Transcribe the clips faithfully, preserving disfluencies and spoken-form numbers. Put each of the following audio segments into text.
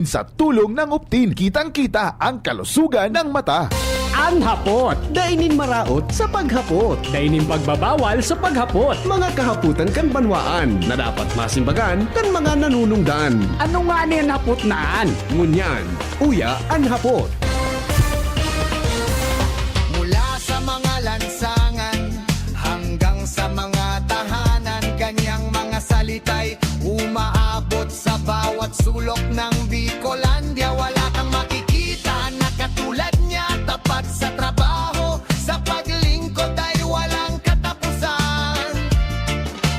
Sa tulong ng Optin, kitang-kita ang kalusugan ng mata. An hapot. Dai nin maraot sa paghapot. Dai nin pagbabawal sa paghapot. Mga kahapotan kan banwaan na dapat masimbagan kan mga nanunungdan. Ano ngani an hapot na an? Ngunyan, uya an hapot. Mula sa mga lansangan hanggang sa mga tahanan, kanyang mga salita'y umaabot sa bawat sulok ng Bicolandia. Wala kang makikita na katulad niya, tapat sa trabaho, sa paglingkod ay walang katapusan.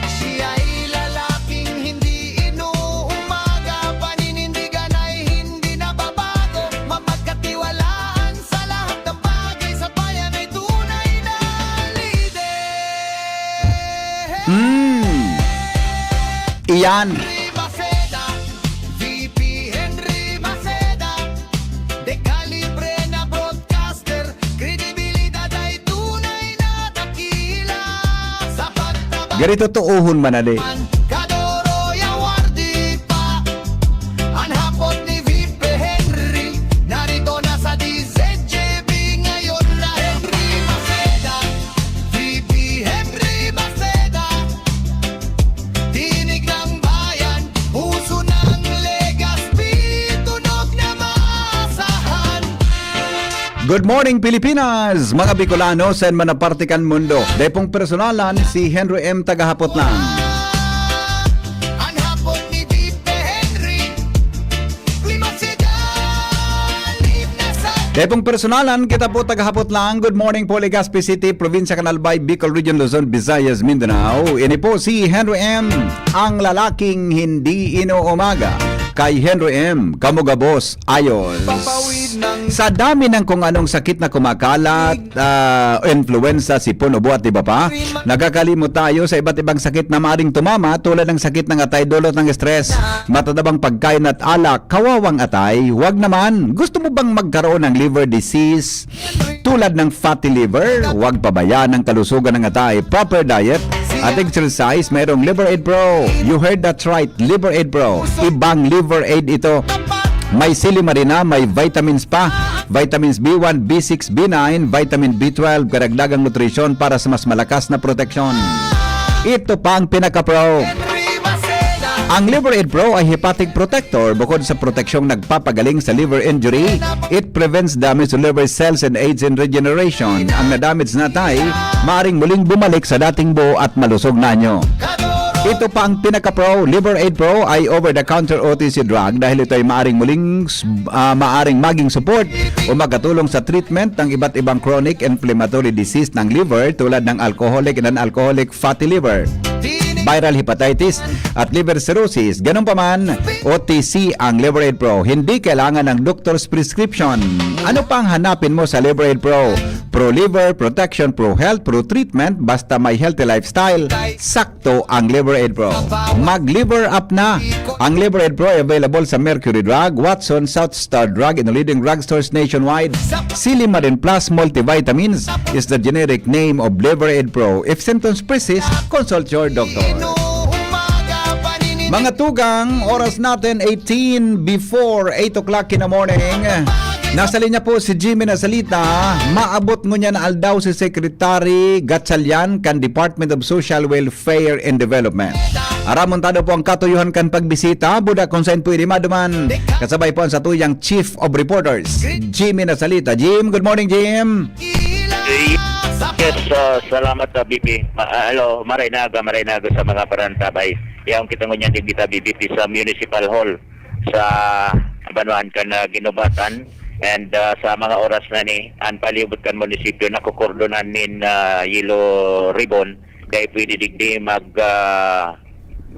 Siya'y lalaking hindi inuumaga, paninindigan ay hindi nababago, mapagkatiwalaan sa lahat ng bagay, sa bayan ay tunay na lider. Mm. Iyan. Henry Maceda, V P Henry Maceda, dekalibre na broadcaster, kredibilidad ay tunay na dakila. Sa pagtabang Gari totoohon man ali. Kadoro ya wardi pa. An hapot ni V P Henry, narito na sa D Z G B ngayon na Henry Maceda. V P Henry Maceda, tinig ng bayan, puso ng Legazpi, tunog na maasahan. Good morning, Pilipinas! Mga Bicolano, saan man na parte kan mundo. Dai pong personalan, si Henry M tagahapot lang. An hapot ni Tito Henry, Lima Sedan, Lima sa Dai pong personalan, kita po tagahapot lang. Good morning po, Legazpi City, Probinsya kan Albay, Bicol Region, Luzon, Visayas, Mindanao. Ini po si Henry M, ang lalaking hindi inuumaga. Kay Henry M, kamo gabos, ayos. Sa dami ng kung anong sakit na kumakalat, ah, influenza, sipon, ubo at iba pa, nagkakalimot tayo sa iba't ibang sakit na maaring tumama, tulad ng sakit ng atay dulot ng stress, matatabang pagkain at alak. Kawawang atay, wag naman. Gusto mo bang magkaroon ng liver disease tulad ng fatty liver? Wag pabayaan ang kalusugan ng atay. Proper diet at exercise, mayroong Liver Aid Pro. You heard that right, Liver Aid Pro. Ibang Liver Aid ito. May silimarina, may vitamins pa. Vitamins B one, B six, B nine, vitamin B twelve, karagdagang nutrisyon para sa mas malakas na proteksyon. Ito pa ang pinaka-pro. Ang Liver Aid Pro ay hepatic protector. Bukod sa proteksyong nagpapagaling sa liver injury, it prevents damage to liver cells and aids in regeneration. Ang nadamage na atay, maaring muling bumalik sa dating buo at malusog na anyo. Ito pa ang pinaka-pro. Liver Aid Pro ay over-the-counter O T C drug dahil ito ay maaring muling, ah, maaring maging support o makatulong sa treatment ng iba't ibang chronic inflammatory disease ng liver, tulad ng alcoholic and non-alcoholic fatty liver, viral hepatitis, at liver cirrhosis. Ganun pa man, O T C ang Liver Aid Pro. Hindi kailangan ng doctor's prescription. Ano pa ang hanapin mo sa Liver Aid Pro? Pro liver protection, pro health, pro treatment, basta may healthy lifestyle, sakto ang Liver Aid Pro. Mag Liver Up na! Ang Liver Aid Pro ay available sa Mercury Drug, Watson, South Star Drug, and leading drugstores nationwide. Silimarin Plus Multivitamins is the generic name of Liver Aid Pro. If symptoms persist, consult your doctor. Mga tugang, oras natin eighteen before eight o'clock in the morning. Nasa linya po si Jimmy Nasalita. Maabot ngunyan na aldaw si Secretary Gatchalian kan Department of Social Welfare and Development. Aramon ta daw po ang katuyuhan kan pagbisita, buda kung saan pwede maduman. Kasabay po ang satuyang Chief of Reporters, Jimmy Nasalita. Jim, good morning, Jim. Yes, uh, salamat sa B P. Ma- ah, hello, maray na aga, maray na aga sa mga parantabay. Yaon kita ngunyan din kita B B P sa Municipal Hall sa banwaan kan uh, Ginobatan. And uh, sa mga oras na ni, ang palibot kan munisipyo nakukordonan nin uh, yellow ribbon. Dahil pwede digdi mag uh,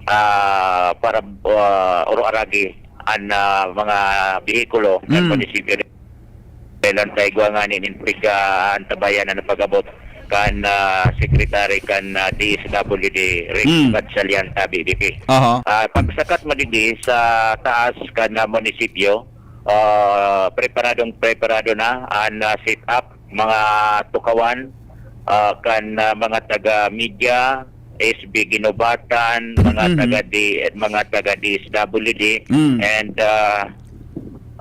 uh, para uh, oro aragi ang uh, mga behikulo ng Mm. munisipyo. Kailan tayo igwa nga nin intriga ang tabayan na napag-abot kan ah, secretary kan ah, D S W D, Rick Mm. Gatchalian, tabi, D P. Aha. Ah, pagsakat mo digdi sa taas kan ah, munisipyo, ah, preparadong preparado na ang ah, setup, mga tukawan, ah, kan ah, mga taga media, S B Ginobatan, mga Mhm. taga D, mga taga D S W D, Mm. and ah,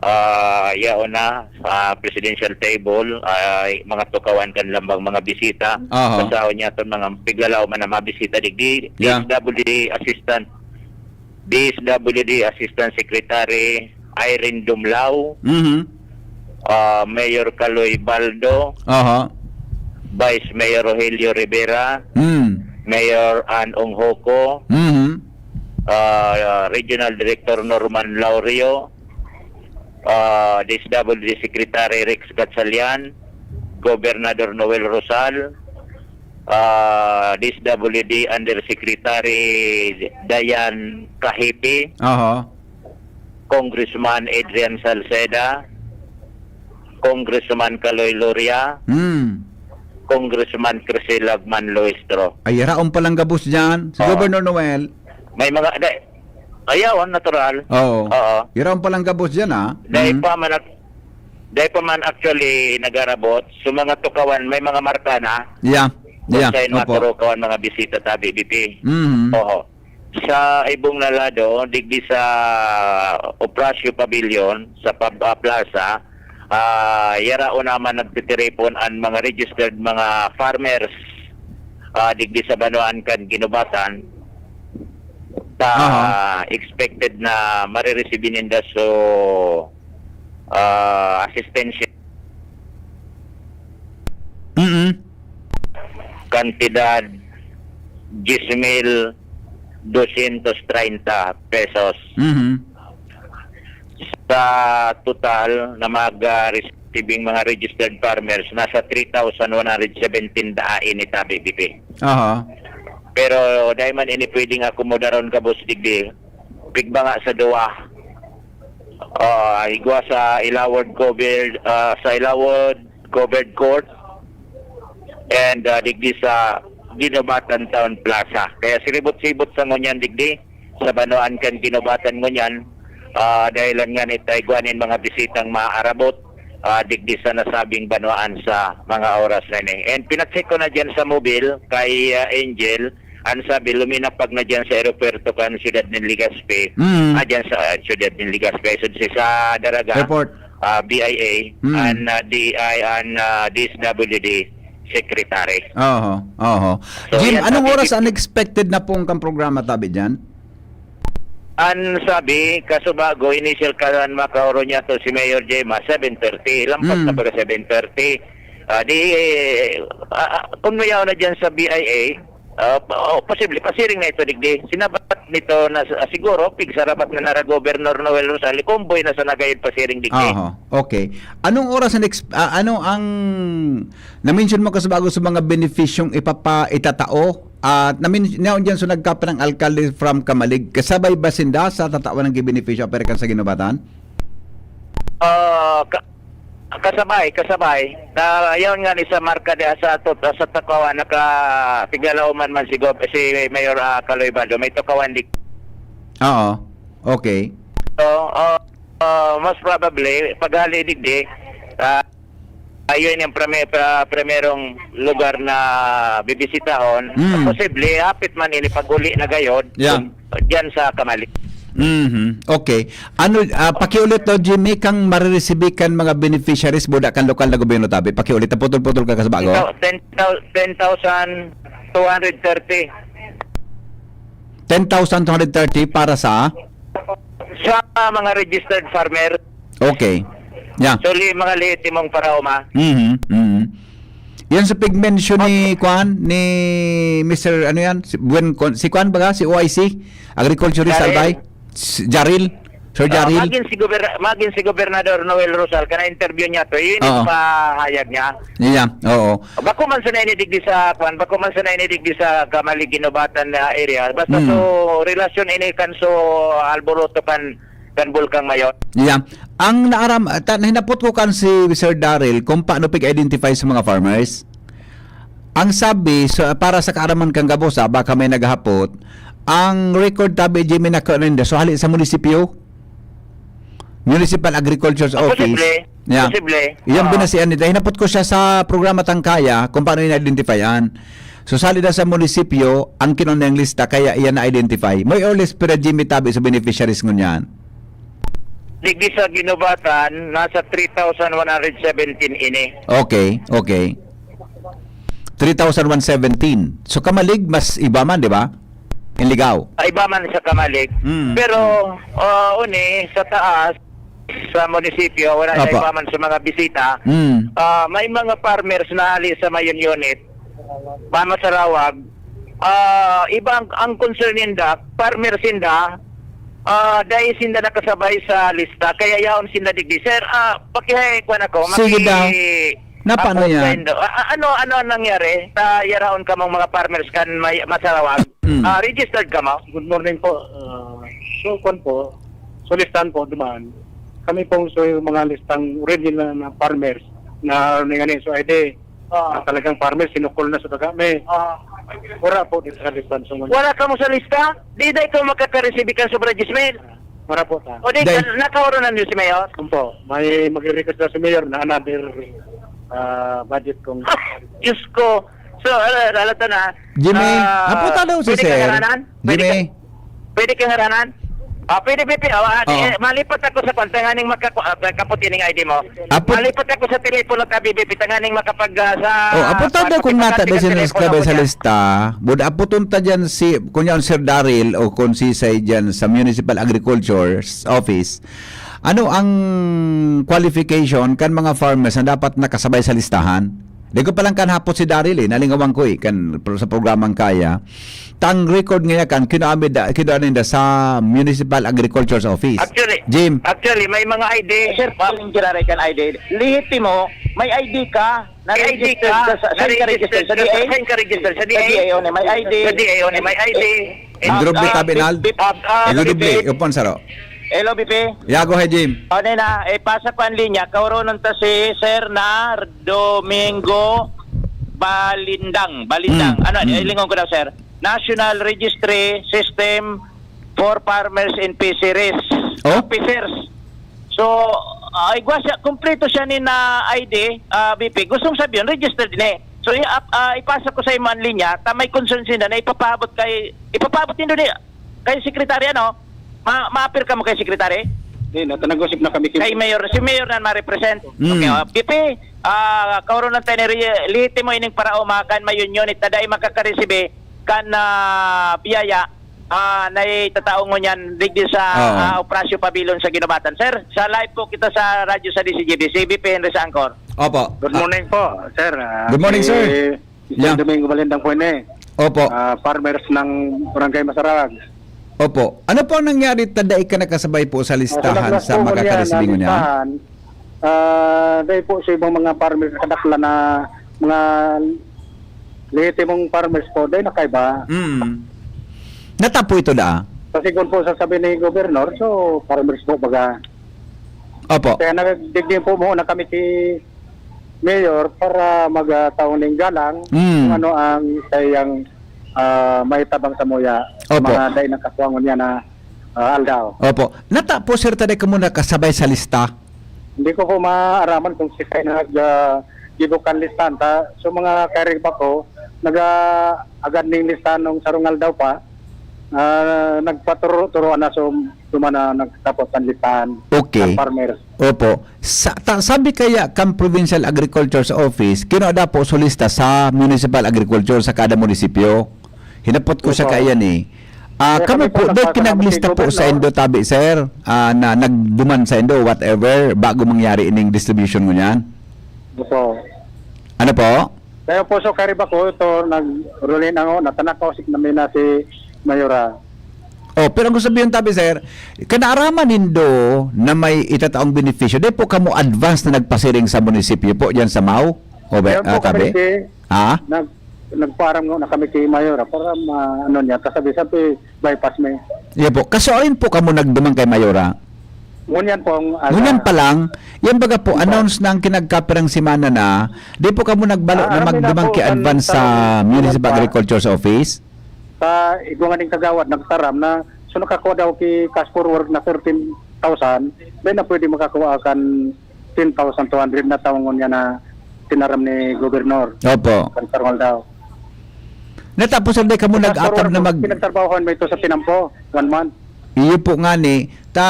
ah, yaon na, ah, presidential table, ah, mga tukawan kan lambang mga bisita. Aha. Basahon niya itong mga piglalaw man na mga bisita digdi, Yeah. D S W D Assistant, D S W D Assistant Secretary Irene Dumlao, Mhm. ah, Mayor Kaloy Baldo, Aha. Vice Mayor Rogelio Rivera, Mm. Mayor Ann Onghoco, Mhm. ah, Regional Director Norman Laurio, ah, D S W D Secretary Rex Gatchalian, Gobernador Noel Rosal, ah, D S W D Undersecretary Dayan Kahipi, Aha. Congressman Adrian Salceda, Congressman Kaloy Loria, Hmm. Congressman Crisil Lagman Luistro. Ay, yaraon palang gabos dyan. Si Oo. Governor Noel. May mga, da-, ayaw, natural. Oo. Oo. Yaraon palang gabos dyan, ah. Dahil Mm. pa man, dahil pa man actually nagarabot, so mga tukawan, may mga marka na. Yeah. Kung Yeah. saan Opo. maturukawan mga bisita tabi, B P. Mhm. Oo. Sa ibong na lado, digdi sa Opracio Pavilion, sa Pab-, ah, Plaza, ah, yaraon naman nagtitiripon an mga registered mga farmers, ah, digdi sa banwaan kan Guinobatan. Ta Aha. expected na marereceive ninda so, ah, asistensya. Mm. Kantidad, diyes mil dosyentos treinta pesos. Mhm. Sa total na mag, ah, receiving mga registered farmers, nasa three thousand one hundred seventeen daa ini tabi, B P. Aha. Pero dahil man ini pwedeng akomodaron gabos digdi, pigba nga sa duwa, ah, igwa sa Ilawod Covered, ah, sa Ilawod Covered Court and, ah, digdi sa Guinobatan Town Plaza. Kaya siribot-sibot sa ngunyan digdi, sa banwaan kan Guinobatan ngunyan, ah, dahilan nga ni taigwa nin mga bisitang maarabot, ah, digdi sa nasabing banwaan sa mga oras na ini. And pinacheck ko na dyan sa mobile kay, ah, Angel, ang sabi, luminapag na dyan sa aeropuerto kan Siyudad ng Legazpi. Mm. Ah, dyan sa, ah, Siyudad ng Legazpi. So, sa, sa Daraga, Airport. ah, B I A, Mm. and, ah, D I, and, ah, D S W D Secretary. Oho, oho. So, Jim, yan, anong sabi oras ni ang expected na pong kang programa tabi dyan? Ang sabi, kaso bago, initial ka lang makaoro niya to si Mayor Gemma, seven thirty. Lampas Mm. na pala seven thirty. Ah, di, ah, ah, kung mayaw na dyan sa B I A, ah, pa-, oh, posible, pasiring na ito, digdi. Sinabat nito na sa, siguro, pig sa rabat na nara Governor Noel Rosal, convoy na sa nagayod pasiring, digdi. Aha, okay. Anong oras ang ex-, ah, ano ang na-mention mo kasi bago sa mga benepisyong ipapa-, itatao? At namin-, naon dyan sa nagkape ng alkalde from Camalig, kasabay ba sinda sa tatawan ng benepisyo apere kan sa Guinobatan? Ah, ka-, kasabay, kasabay. Na, yun nga ni sa marka di sa to, sa Takawan, naka-, piglalaoman man si Gov-, si Mayor, ah, Kaloy Baldo. May Takawan di. Oo. Okay. So, ah, ah, most probably, paghali digdi, ah, ayun yung preme-, pra-, primerong lugar na bibisitahon. Mm. Posible, hapit man ini pag-uli na gayod, Yeah. kung dyan sa Kamali. Mhm. Okay. Ano, ah, pakiulit daw, Jimmy, kang mariresibi kan mga beneficiaries, buda kan lokal na gobyerno tabi. Pakiulit, naputol-putol ka, kasabago. Ten thou-, ten thousand two hundred thirty. Ten thousand two hundred thirty para sa? Sa mga registered farmer. Okay. Yeah. So, li-, mga lehitimong paraoma. Mhm, mhm. Yan sa pig-mention ni Kwan, ni Mister ano yan? Si Buen Con-, si Kwan baga? Si O I C? Agriculturist, Jaril. Albay? Si Jaril? Sir Ah, Jaril? magin si Gober-, magin si Gobernador Noel Rosal, kana interview niya to, yun Oo. yung pahayag niya. Yeah, oo. Bako man sana ini digdi sa, kwan, bako man sana ini digdi sa Kamali Guinobatan na area. Basta Mm. so, relasyon ini kan so, alboroto kan, kan Bulkang Mayon. Yeah. Ang naaram-, ta-, nahinapot ko kan si Sir Daryl kung paano pig-identify sa mga farmers. Ang sabi, sa, para sa kaaraman kang gabos, ah, baka may naghapot, ang record tabi, Jimmy, na kaninda, so hali sa munisipyo? Municipal Agriculture's Ah, Office. posible. Yeah. Posible. Yung Ah. binasihan nila, hinapot ko siya sa programa Tangkaya kung paano ina-identifyan. So, sali na sa munisipyo, ang kinunay ang lista, kaya iyan na-identify. More or less, pero Jimmy tabi sa beneficiaries ngunyan. Digdi sa Guinobatan, nasa three thousand one hundred seventeen ini. Okay, okay. Three thousand one seventeen. So, Camalig, mas iba man, di ba? In Ligao. Ah, iba man sa Camalig. Mm. Pero, ah, uni, sa taas, sa munisipyo, wala na Apa. iba man sa mga bisita. Mm. Ah, may mga farmers na hali sa Mayon Unit, Mama Sarawag. Ah, iba ang, ang concern ninda, farmers ninda, ah, dahil sinda nakasabay sa lista, kaya yaon sinda digdi. Sir, ah, pakihay ko na ko. Sige daw. Na paano Ako yan? saindo. Ah, ah, ano, ano ang nangyari sa yaraon kamong mga farmers kan may Masarawag? Mm. Ah, registered ka mo? Good morning po. Ah, so, kwan po, so listahan po, dumaan. Kami pong so, yung mga listang original na farmers na ano nga ni, so I D, Ah. ah, talagang farmers, sinukol na sa taga may. Ah, Wala po dito sa listahan. So, wala ka mo sa lista? Di dai ka makakaresibi kan sobra diyes mil. Wala po ta. O di, Dai. Nakaoro na niyo si Mayor? Kung po, may magre-request na si Mayor na another ah, budget kung Diyos ko. So, ala- lalata na. Jimmy, Ah, haputan daw si pwede ka Sir. ngaranan? Pwede ka- Jimmy, Pwede ka ngaranan? Ah, pwede, P P. Ah, ah, Oo. eh, malipat ako sa kwan. Tanganing makaku- ah, kaputi ning I D mo. Apo- Malipat ako sa telepono ta, B B P. Tanganing makapag ah, sa... Oh, aputan daw kung nata makapag- daw siya telepono nagkabay ko sa dyan. Lista. But aputon ta dyan si, kung yan, Sir Daryl o kung si Say dyan sa Municipal Agriculture's Office. Ano ang qualification kan mga farmers na dapat nakasabay sa listahan? Di ko palang kanhapot si Daryl eh, nalingawan ko eh, kan, sa programang Kaya. Tang record nga kan, kinuha mi da, kinuha ninda sa Municipal Agriculture's Office. Actually, Jim. Actually, may mga I D. Sir, kung giraray kan I D, lehitimo, may I D ka, May I D na-register ka, ka sa, saan ka register? Sa D A? Saan ka register? Sa D A? Sa D A, o, may I D. Sa D A, o, may I D. Indroble Ah, ka, Binal? Ah, ah, Igudubli, B P. upon saro. Hello, B P. Yago, hi, Jim. O, na na, eh, pasa ko ang linya. Kauronon ta si Sir na Domingo Balindang. Balindang. Mm, Ano, mm. eh, lingon ko daw, sir. National Registry System for Farmers and Fisheries. Oh? Fisheries. So, ah, igwa siya, kompleto siya ni na I D, ah, B P. Gustong sabihin, registered ni. So, i- ap- ah, ipasa ko sa imo ang linya, ta may concern sila na ipapaabot kay, ipapaabot nindo ni, kay secretary, ano? Ma maapir ka mo kay secretary? Hindi, natanag-usap na kami. Kay Mayor, si Mayor na ma-represent. Mm. Okay, oh. B P, ah, kauronan tayo ni Rie- lihitimo ining paraoma kan Mayon Unit na dai makakaresibi kan ah, biyaya ah, na itatao ngunyan digdi sa Oo. ah, Operasyon Pabilon sa Guinobatan. Sir, sa live po kita sa radyo sa D C G B, si B P Henry sa Angkor. Opo. Good morning po, sir. Ah, Good morning, si sir. Sir Yeah. Domingo Balindang po ini. Opo. Ah, farmers ng Barangay Masarag. Opo. Ano po ang nangyari ta dai ka nakasabay po sa listahan sa Sa mga karisibingon niya? Listahan, ah, dahil po sa ibang mga farmers kadaklan na mga lehitimong farmers po, dahil nakaiba. Mm. Natapo ito da? Kasi kung po sasabi ni Governor, so farmers po baga. Opo. Kaya nagdigdi po muna kami si Mayor para magtaong ning galang Mm. kung ano ang sayang ah, maitabang sa muya. Opo. Mga dai nakakuangon niya na ah, aldaw. Opo. Natapo, sir, ta dai kamo nakasabay sa lista? Hindi ko po maaraman kung si Kay nag uh, gibukan listahan ta. So mga karig pa ko, nag-agad ning listahan nung sarong aldaw pa. Ah, nagpaturo-turoan na so duman na nagtapos ang listahan Okay. ng farmers. Opo. Sa, ta, sabi kaya kan Provincial Agriculture's Office, kinuha daw po sa lista sa Municipal Agriculture sa kada munisipyo. Hinapot ko siya Opo. kaya ni. Ah, Kaya kamo kami po po, dai nagpasalamat kinaglista kay po sa Governor. indo tabi, sir, ah, na nagduman sa indo, whatever, bago mangyari ining distribution ngunyan? Opo. Ano po? Kaya po so kariba ko ito, nag-rulin ako, natanakaw si namin na si Mayora. Oh, pero ang gusto sabihin tabi, sir, kanaaraman nindo na may itataong benepisyo, dai po kamo advance na nagpasiring sa munisipyo po diyan sa Mao? O ba, Kaya po ah, tabi? kami si, Ha? nag, nagpaaram nga na kami kay Mayora para ma, ano niya, kasabi-sabi, bypass may. Yan po. Kaso alin po kamo nagduman kay Mayora? Ngunyan po ang, ah, Ngunyan pa lang, yan baga po, announce na ang kinagkapirang semana na, di po kamo nagbalo Ah, na alam mo na magduman po, kay ang advance sa tanong, Municipal pa. Agriculture's Office? Sa igwa nga ning kagawad, nagtaram na, so nakakuha daw ki cash forward na thirteen thousand, may na pwede makakuha kan ten thousand two hundred na tawangon niya na tinaram ni Gobernador. Opo. Kan Sarong Aldaw. Natapos ang di kamo nag-akab na mag... Pinagtrabahoan mo ito sa tinampo, one month. Iyo po ngani, ta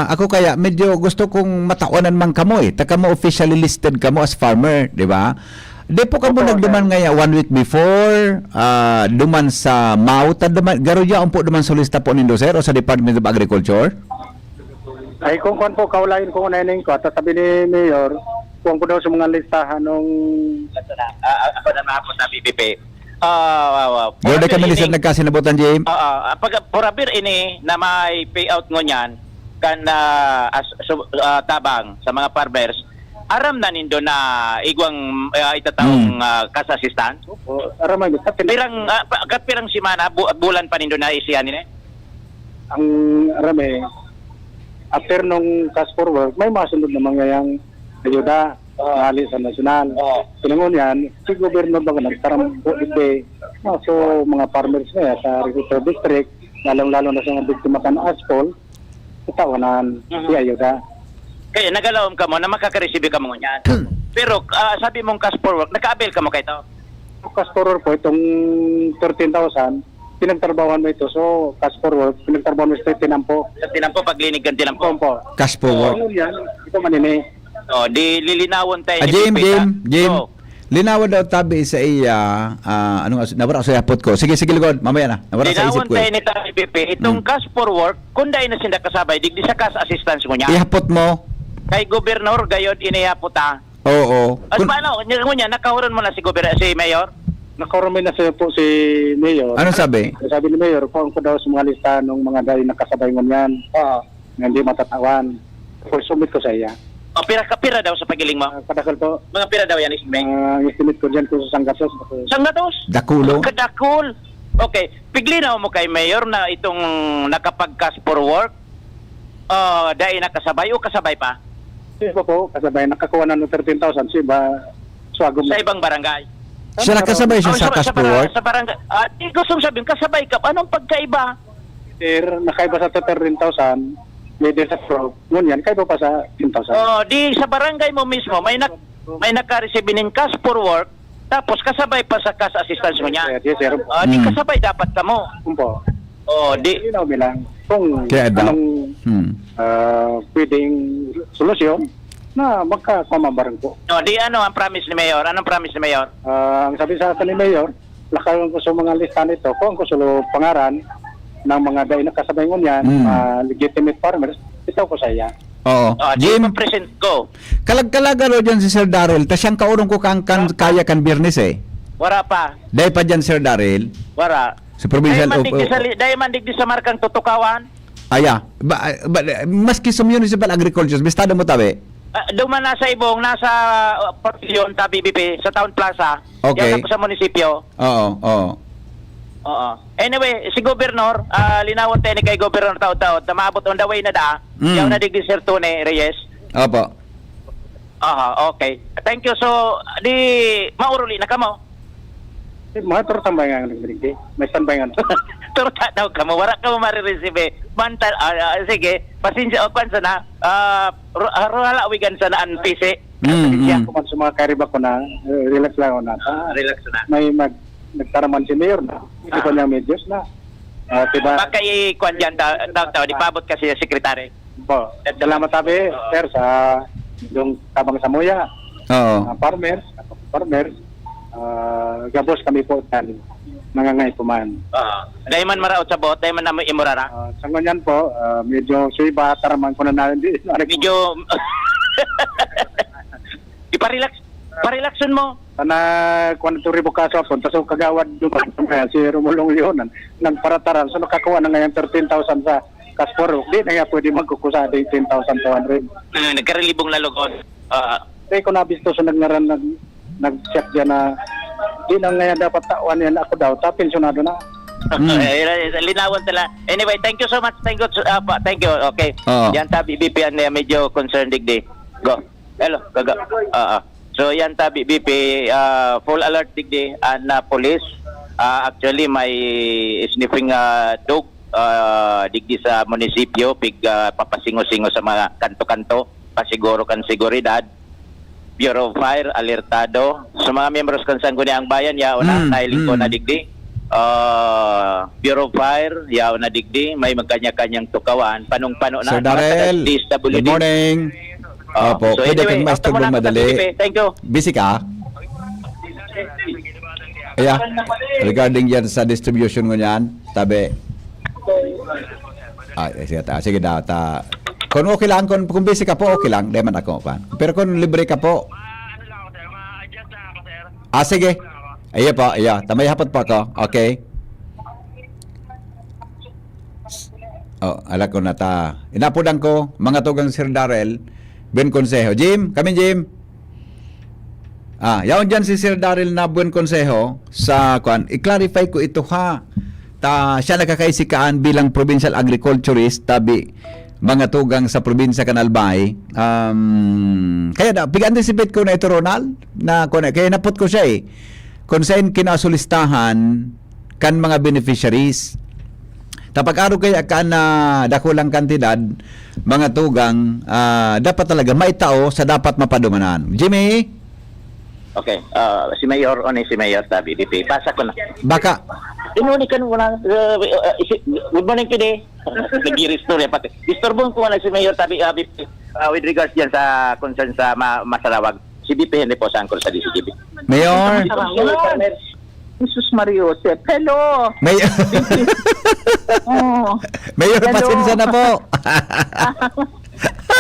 ako kaya medyo gusto kong matawanan man kamo eh. Ta kamo officially listed kamo as farmer, di ba? Di po kamo Opo, nagduman sir. ngaya one week before, ah, duman sa MAU, ta duman, garo yaon po duman sa lista po nindo, sir, o sa Department of Agriculture? Ay, kung kwan po, kaulayan ko na ining ko, at sabi ni Mayor, kuwan ko daw sa mga listahan nung Ah, ako na mga po sa B B P. Ah, wow, wow. Pero di kami Porabir lisod ini, nagkasinabutan, Jim. ah, ah, pag, porabir ini na may payout ngunyan kan, ah, as-, su-, ah, tabang sa mga farmers, aram na nindo na igwang, ah, itataong, Hmm. ah, cash assistance? Opo, aram na nindo. Pirang, ah, pa-, kat pirang semana, bu-, bulan pa nindo na isihan ini? Ang aram eh, after nung cash for work, may mga sunod na mangyayang ayuda, Oo. hali sa nasyonal. Oo. Pinangon yan, si gobyerno ba nagtaram po, ito, no, so, mga farmers na yan sa Agriculture District, lalong-lalo na sa mga biktima kan ASPOL, sa tawanan, Mhm. si ayuda. Kaya nagalawom kamo na makakareceive kamo niyan. Pero, ah, sabi mong cash for work, naka-avail kamo kay ito? Cash for work po, itong thirteen thousand, pinagtrabahoan mo ito. So, cash for work, pinagtrabahoan mo ito, tinampo. Sa tinampo, paglinig kan tinampo. Opo. Cash for work. Ano yan? Ito manini. Oh, di lilinawon tayo Ah, ni Jim, Pipita. Jim, Jim. Oh. Linawan daw tabi sa iya, ah, anong as-, nawara sa yapot ko. Sige, sige, lugod. Mamaya na. Nawara sa isip Linawon ko tayo eh. ni Tabi Pipi. Itong Hmm. cash for work, kung dahil na sinda kasabay, digdi sa cash assistance mo niya. Ihapot mo. Kay gobernador, gayod, inihapot, ah. Oo. At Kun- paano? Ngunyan, nakahuron mo na si gober-, si mayor? Nakahuron mo na siya po si mayor. Anong sabi? Sabi ni mayor, kuha ko daw sa mga lista ng mga dahil nakasabay ngunyan. Oo. Na hindi matatawan. Full submit ko sa iya. O, pira ka pira daw sa pagiling mo? Ah, kadakol po. Mga pira daw yan, Ismay? Ah, ang estimate ko dyan kung sa Sangatos. Sangatos? Dakulo. Kadakol. Okay. Piglinaw mo kay Mayor na itong nakapag-cash for work, ah, dai nakasabay o kasabay pa? Yung iba po, kasabay. Nakakuha na ng thirteen thousand. Si iba, swagom Sa na. ibang barangay? Siya Ano, nakasabay siya Oh, sa sa, cash sa for bara-, work? sa barangay. Ah, di gusto sabihin, kasabay ka. Anong pagkaiba? Sir, nakaiba sa thirteen thousand, may din sa pro, ngunyan, kaiba pa sa ten thousand. Oh, di sa barangay mo mismo, may nak-, may nakareceive ning cash for work, tapos kasabay pa sa cash assistance mo niya. Yes, sir. Ah, di Hmm. kasabay dapat kamo. Umpo. Oh, di Linaw bilang kung Kaya daw. anong, Hmm. ah, pwedeng solusyon na magkakamambarang po. Oh, di ano ang promise ni Mayor? Anong promise ni Mayor? Ah, ang sabi sa akin ni Mayor, lakayon ko sa mga lista nito, kung ko solo pangaran ng mga dai nakasabay ngunyan, Mm. mga legitimate farmers, ito ko sa iya. Oo. Ah, di Jim, pa-present ko. Kalag-kalaga ro dyan si Sir Daryl. Ta siyang kaurong ko kan, kan, Ah, kaya kan Biyernes eh. Wara pa. Dai pa dyan, Sir Daryl. Wara. Sa provincial Dai man of, digdi sa of, li-, dai man digdi sa markang tutukawan. Aya. Ba, ba, maski sa municipal agriculture, bistado mo tabi? Ah, duman na sa Ibong, nasa, uh, pavilion ta B B P, sa Town Plaza. Okay. Yan ako sa munisipyo. Oo, oo. Oo. Anyway, si Gobernador, ah, linawon tayo ni kay Gobernador taod-taod na maabot on the way na daa. Mm. Yaw na digdi Sir Tony Reyes. Opo. Aha, okay. Thank you. So, di, mauruli na kamo? Eh, mga turo tambay nga nagbiligay. May standby nga. Turo tanaw kamo. Wala kamo marireceive eh. Mantal, ah, ah, sige. Pasensya, o, kwan sana. Ah, ro-, ah, ro-, halawigan sana ang P C. Mm, Pasensya. mm. Kung sa mga kariba ko na, eh, relax lang ako na. Ah, relax na. May mag-, nagtaraman si Mayor na. Hindi Ah. pa niya medyos na. Ah, diba? Baka i-, kwan dyan, ta-, ta-, ta-, di paabot kasi yung secretary. Po. Salamat, Tabi, Oo. sir, sa yung tabang sa muya. Oo. Ah, farmers, farmers, ah, gabos kami po dyan. Nangangay po man. Ah, dahil man maraot sa buot, dahil man namoy imurara. Ah, sa ngunyan po, ah, medyo suiba, taraman ko na na, hindi. Medyo, iparelax, parelaxon mo. Sana, kung ito ribo kaso ako, tas yung kagawad doon, si Romulong Leonan, nagparataran. So, nakakuha na ngayon thirteen thousand sa Kasporo. Di na nga pwede magkukusa din ten thousand two hundred. Ah, nagkarelibong na lugod. Ah. Kaya ko nabisto sa nagngaran, nag-, nag-chat dyan na, di na nga dapat tawan yan ako daw, ta pensyonado na. Mm. Eh, eh, linawan sila. Anyway, thank you so much. Thank you, ah, pa, thank you. Okay. Oo. Yan, tabi, B P N, eh, medyo concerned digdi. Go. Hello, gaga. Ah, ah. So, yan, tabi, B P, ah, full alert digdi, and, ah, police. Ah, actually, may sniffing, ah, dog, ah, digdi sa munisipyo, pig, ah, papasingo-singo sa mga kanto-kanto, pasiguro kan seguridad. Bureau of Fire, alertado. Sa mga miyembros kan Sangguniang Bayan, yaon na, Mm, nahiling ko mm. na digdi. ah, Bureau of Fire, yaon na digdi, may magkanya-kanyang tukawan, panong-pano na, Sir mga taga Darrell, D S W D. Good morning. Ah, Opo, so pwede anyway, kang maistorbo madali. Sige, thank you. Busy ka? Yeah. Regarding yan sa distribution ngunyan, tabi. Ah, sige, ta, sige daw, ta. Kung okay lang, kung, kung busy ka po, okay lang. Di man ako, pa. Pero kung libre ka po. Ah, sige. Iyo po, iyo. Tamay hapot po ako. Okay. Oh, ala ko na ta. Inapodan ko, mga tugang Sir Darrell, Buen Consejo. Jim, kami Jim. Ah, yaon dyan si Sir Darrell na Buen Consejo sa, kwan, i-clarify ko ito ha. Ta, siya nakakaisikaan bilang provincial agriculturist, tabi, mga tugang sa probinsya kan Albay. Um, kaya na, pig-anticipate ko na ito, Ronald, na, kwan, kaya napot ko siya eh. Kung saan kinasulistahan kan mga beneficiaries. Kapag araw kaya ka na dakulang kantidad, mga tugang, ah, dapat talaga maitao sa dapat mapadumanan. Jimmy? Okay, ah, si Mayor, o ni si Mayor, sabi, D P, pasa ko na. Baka. Inuni ka muna, uh, uh, isi-, good morning, P D. Nag-i-restore pati. Disturbo ko na si Mayor, sabi, ah, B P, ah, with regards dyan sa concern sa ma-, Masalawag. Si B P Henry po sa angkol sa D C G B. Mayor. Jesus Maria Joseph. Hello. May-, Oh. Mayor, Hello. Pasensya na po.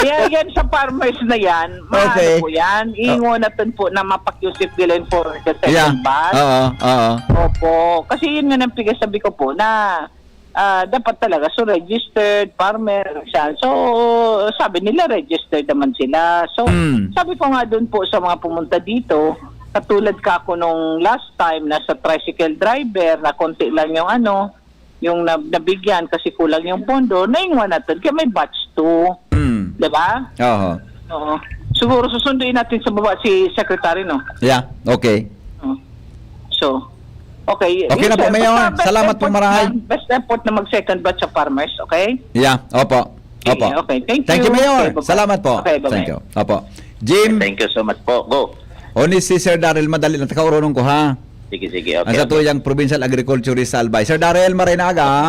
Ayan, yan sa farmers na yan. Maano Okay. po yan? Ingon natin po na mapakiusip bilin for the second Yeah. batch. Oo, oo. Opo. Kasi yun nga nang pigasabi ko po na ah, dapat talaga, so registered, farmer, siya. So, sabi nila registered naman sila. So, Mm. sabi ko nga doon po sa mga pumunta dito, katulad ka ako nung last time, nasa tricycle driver na konti lang yung ano, yung na-, nabigyan kasi kulang yung pondo, naingwan natin, kaya may batch two. Mm. Di ba? Oho. Oo. Siguro susunduin natin sa baba si Secretary, no? Yeah, okay. Oh. So, okay. Okay na po, Mayor. Salamat po, marahay. Best effort na mag-second batch sa farmers, okay? Yeah, opo. Opo. Okay, okay. Thank you. Thank you, Mayor. Okay, bye-bye. Salamat po. Okay, bye-bye. Thank you. Opo. Jim. Thank you so much po. Go. O ni si Sir Daryl, madali lang, takauranon ko, ha? Sige, sige. Okay, Ang okay. satuyang provincial agriculturist sa Albay. Sir Daryl, maray na aga, ha?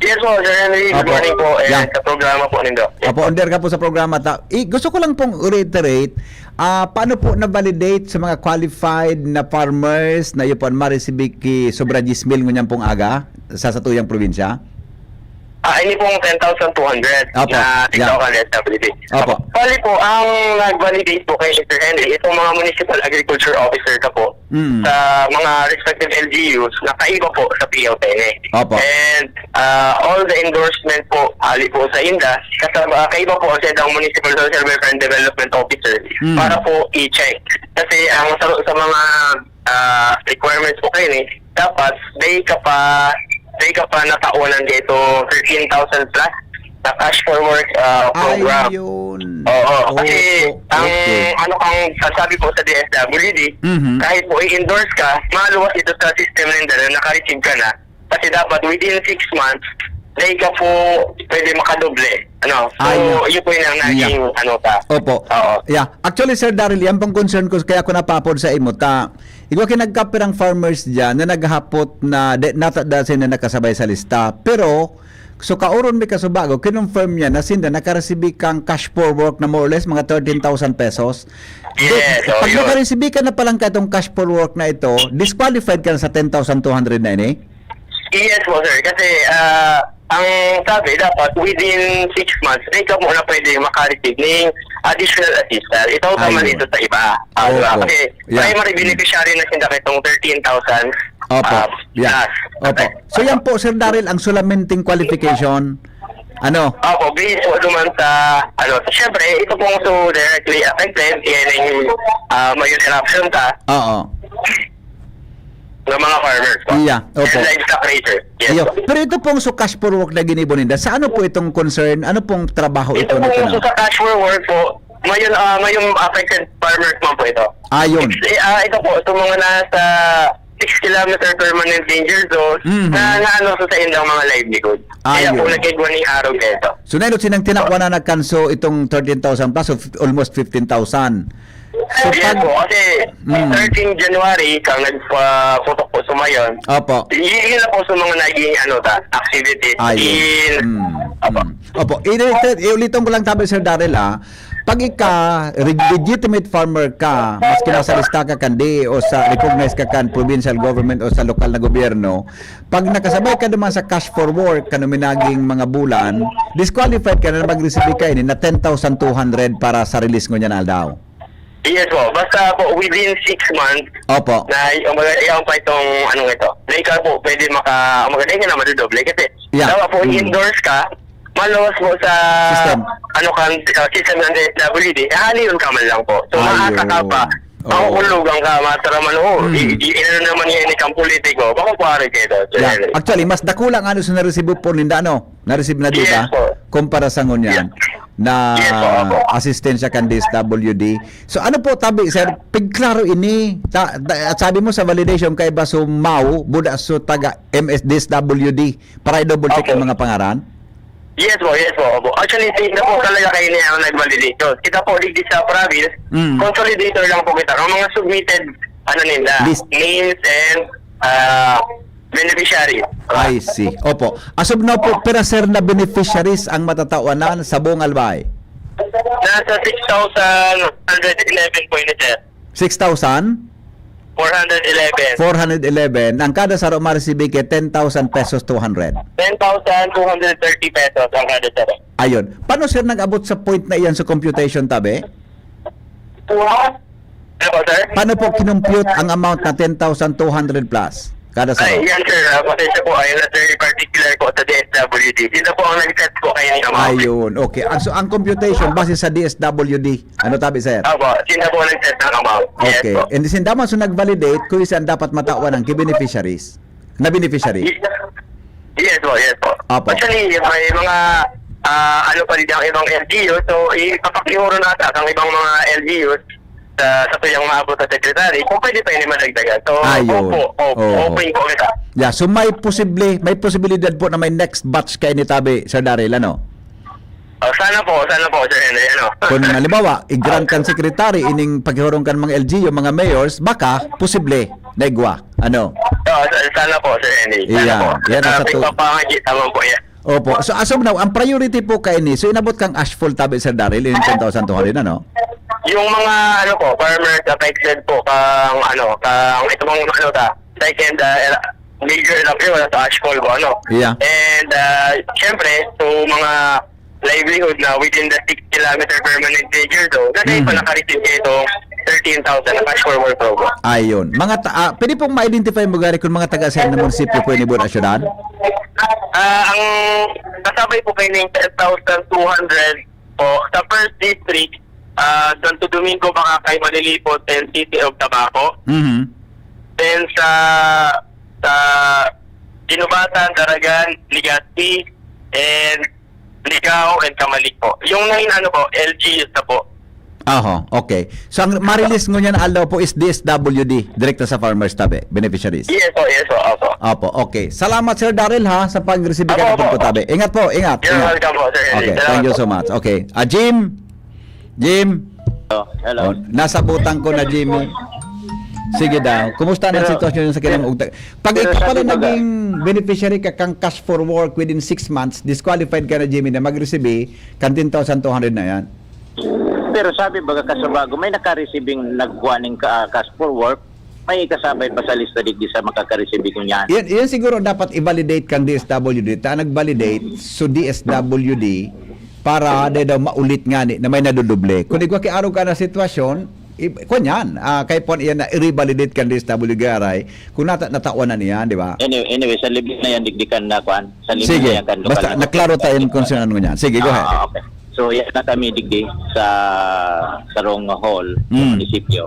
Yes po, Sir Henry. Good Opo. morning po. Eh, Yeah. sa programa po nindo. Yes Opo, po. under ka po sa programa. Ta-, i-, gusto ko lang pong reiterate, ah, paano po na-validate sa mga qualified na farmers na iyo po ang ma-receive ki sobra diyes mil ngunyan pong aga sa satuyang probinsya? Ah, ini pong ten thousand two hundred Opo. na Yeah. tigdaw ka S W D. Opo. Bali po, ang nag-validate po kay Sir Henry, itong mga municipal agriculture officer ka po Mm. sa mga respective L G Us na kaiba po sa P O ten eh. Opo. And, ah, all the endorsement po, hali po sa inda, kasama, kaiba po sa indang Municipal Social Welfare and Development Officer Mm. para po i-check. Kasi ang sa, sa mga ah, requirements po kayo ni, dapat dai ka pa, dai ka pa nataonan dito thirteen thousand plus na cash for work, ah, program. Ayun. Oo, kasi Opo. ang Okay. ano kang sasabi po sa D S W D, Mhm. kahit po i-endorse ka, maluwas ito sa system ninda na naka-receive ka na. Kasi dapat within six months, dai ka po pwede makadoble. Ano? So, Ayun. yun po yung naging Yeah. ano ka. Opo. Oo. Yeah. Actually, Sir Daryl, yan pong concern ko, kaya ko napapod sa imo. Ta, igwa kinagkapirang farmers dyan na naghapot na de, nata, da sila nakasabay sa lista. Pero, so kauron may kasubago, kinonfirm niya na sinda nakaresibi kang cash for work na more or less mga thirteen thousand pesos. Yes, Di, so pag yun. nakaresibi ka na palang ka itong cash for work na ito, disqualified ka na sa ten thousand two hundred na ini? Yes po, sir. Kasi, ah, ang sabi, dapat within six months, di ka muna pwede maka-receive ng additional assistance. Ito ka man Ayun. ito sa iba. Ah, di ba? Opo. Kasi Yeah. primary beneficiary na sila itong thirteen thousand, Opo. ah, Yeah. plus. Opo. Okay. So, yan po, Sir Daryl, ang sulamenting qualification. Ano? Opo, based po naman sa, ano, siyempre, ito pong so directly affected, yan yung, ah, may interruption ka. Oo. ng mga farmers po. Iya, opo. And livestock raiser. Yes Iyo. po. Pero ito pong so cash for work na ginibo ninda, sa ano po itong concern? Ano pong trabaho ito Ito pong nito, so no? sa cash for work po, may, ah, may affected farmers man po ito. Ayun. It's, eh, ah, ito po, itong mga nasa six kilometer permanent danger zone Mhm. na naano sa, sa indang mga livelihood. Kaya po Ayun. nagkigwa ni araw dito. So, nahilot sinang tinakwa na nagkanso itong thirteen thousand plus of almost fifteen thousand. So, Yes pag po, kasi Mm. thirteen January, kang nagpaputok po sumayon. Opo. Y- yun na po sa mga naging ano ta, activities. Ayun. In, Mm. Opo. Mm. Opo. Ina- Iulitan ko lang tabi, Sir Daryl, ah. Pag ika, reg- legitimate farmer ka, maski nasa lista ka kan D A o sa recognize ka kan provincial government o sa lokal na gobyerno, pag nakasabay ka naman sa cash for work, kano minaging mga bulan, disqualified ka na mag-receive ka ini na ten thousand two hundred para sa release ngunyan aldaw. Yes po. Basta po within six months Opo. na y- umaga, yan pa itong anong ito. Na ikaw po pwede maka, umaga, na madudubli. Kasi Yeah. dawa po Mm. endorse ka, maluwas po sa System. ano kan uh, system ng D S W D, eh, halion ka man lang po. So Ayun. maasa ka pa, Oo. makukulogan ka, mataraman, oh, Mm. i- i- inano naman niya ini kang politiko, baka kuwari kayo doon. So, Yeah. yan eh. Actually, mas dakula nga ano sa naresibo po ninda, ano? Naresibo na di Yes ba? po. Kumpara sa ngunyan Yes. na Yes po, opo. asistensya kan D S W D. So ano po tabi, sir? Pigklaro ini. Ta, ta, at sabi mo sa validation kay ba so mau, buda so taga M S D S W D para i-double check Opo. ang mga pangaran? Yes po, yes po. Opo. Actually, hindi na po talaga kayo niya ang nag-validation. Kita po, digdi sa province, Mm. consolidator lang po kita. Ang mga submitted, ano nila, List. names and ah, beneficiary. I see. Opo. As of now po, pira sir na beneficiaries ang matatawanan sa buong Albay? Nasa six thousand one hundred eleven po ini, sir. Six thousand? Four hundred eleven. Four hundred eleven. Ang kada saro maresibi kay ten thousand pesos two hundred. Ten thousand two hundred thirty pesos ang kada saro. Ayun. Paano sir nag-abot sa point na iyan sa computation, tabi? Ano po, sir? Paano po kinompute ang amount na ten thousand two hundred plus kada saro? Ay, yan, sir. Ah, pasensya po. Ayun na, sir. Particular po sa D S W D. Sila po ang nag-set po kayo ng amount. Ayun. Okay. Ang, so, ang computation base sa D S W D. Ano tabi, sir? Opo. Sila po ang nag-set ng amount. Yes Okay. po. And sindaman so nag-validate, kung saan dapat matawan ang key beneficiaries? Na beneficiary? Yes po, yes po. Apo. Actually, may mga, ah, ano pa rin ang ibang L G U. So, ipapakihuro na ata ang ibang mga L G U sa, sa tuyang maabot sa secretary kung pwede pa yun madagdagan. So, Ayun. opo, opo, Oo. open po kita. Yeah, so may posible, may posibilidad po na may next batch kayo ni Tabi, Sir Daryl, ano? Oh, sana po, sana po, Sir Henry. Ano? Kung halimbawa, i-grant kan secretary ining paghihurong kan mga L G U, mga mayors, baka posible na igwa. Ano? Oh, sa- sana po, Sir Henry. Sana Iyan, po. yan ang Sa sa tu- pagpapangagi, tama po yan. Opo. So, as of now, ang priority po kaini, so inabot kang ashfall tabi, Sir Daryl, in ten thousand two hundred, ano? Yung mga, ano po, farmers affected po, kang, ano, kang itong, ano ta, second, uh, major na po, wala sa ashfall po, ano? Yeah. And, uh, syempre, so, mga livelihood na within the six kilometer permanent major zone, kasi Mhm. pa nakareceive kayo itong thirteen thousand na cash for work program. Ayun. Mga ta- ah, pwede pong ma-identify mo gari kung mga taga saan na munisipyo po ini, Bud, a syudad? Ah, ang kasabay po kayo ng ten thousand two hundred po sa first district, ah, Santo Domingo, Boracay, Malilipot, and City of Tabaco. Mhm. Then sa, sa Ginubatan, Daragan, Legazpi, and Ligao, and Camalig po. Yung nine, ano po, L G Us na po. Oho, okay. So ang ma-release ngunyan aldaw po is D S W D, direkta sa farmers tabi, beneficiaries. Yes po, yes po, opo. Opo, okay. Salamat, Sir Daryl, ha, sa pag-receive Opo, ka opo. po tabi. Ingat po, ingat. You're ingat. welcome po, Sir Henry. Okay, Salamat thank you po. so much. Okay. Ah, Jim. Jim. Oh, hello. Oh, nasabutan ko na, Jimmy. Sige daw. Kumusta ang Pero- sitwasyon sa kailang ugtag? Pag Pero ikaw pala sabi ko, naging beneficiary ka kang cash for work within six months, disqualified ka na, Jimmy, na mag-receive kan ten thousand two hundred na yan. Pero sabi baga, Kasabago, may naka-receiving nagkuha ning ka- cash for work, may ikasabay pa sa lista digdi sa makaka-receive ko niyan. Yan, yan siguro dapat i-validate kang D S W D. Ta nag-validate, so D S W D, para di daw maulit nga ni, na may nadudoble. Kung igwa ki arog ka na sitwasyon, i- kwan yan, ah, kay pon iyan na i-revalidate kang D S W D R I, kung nata natawan na niyan, di ba? Anyway, anyway, sa libin na yan, digdi kan na, kwan. Sa libin Sige, na yan, kan basta lokal na naklaro tayo yung konsern ano niyan. Sige, go ahead. Ah, okay. So, yan na kami digdi sa sarong hall sa Mm. munisipyo.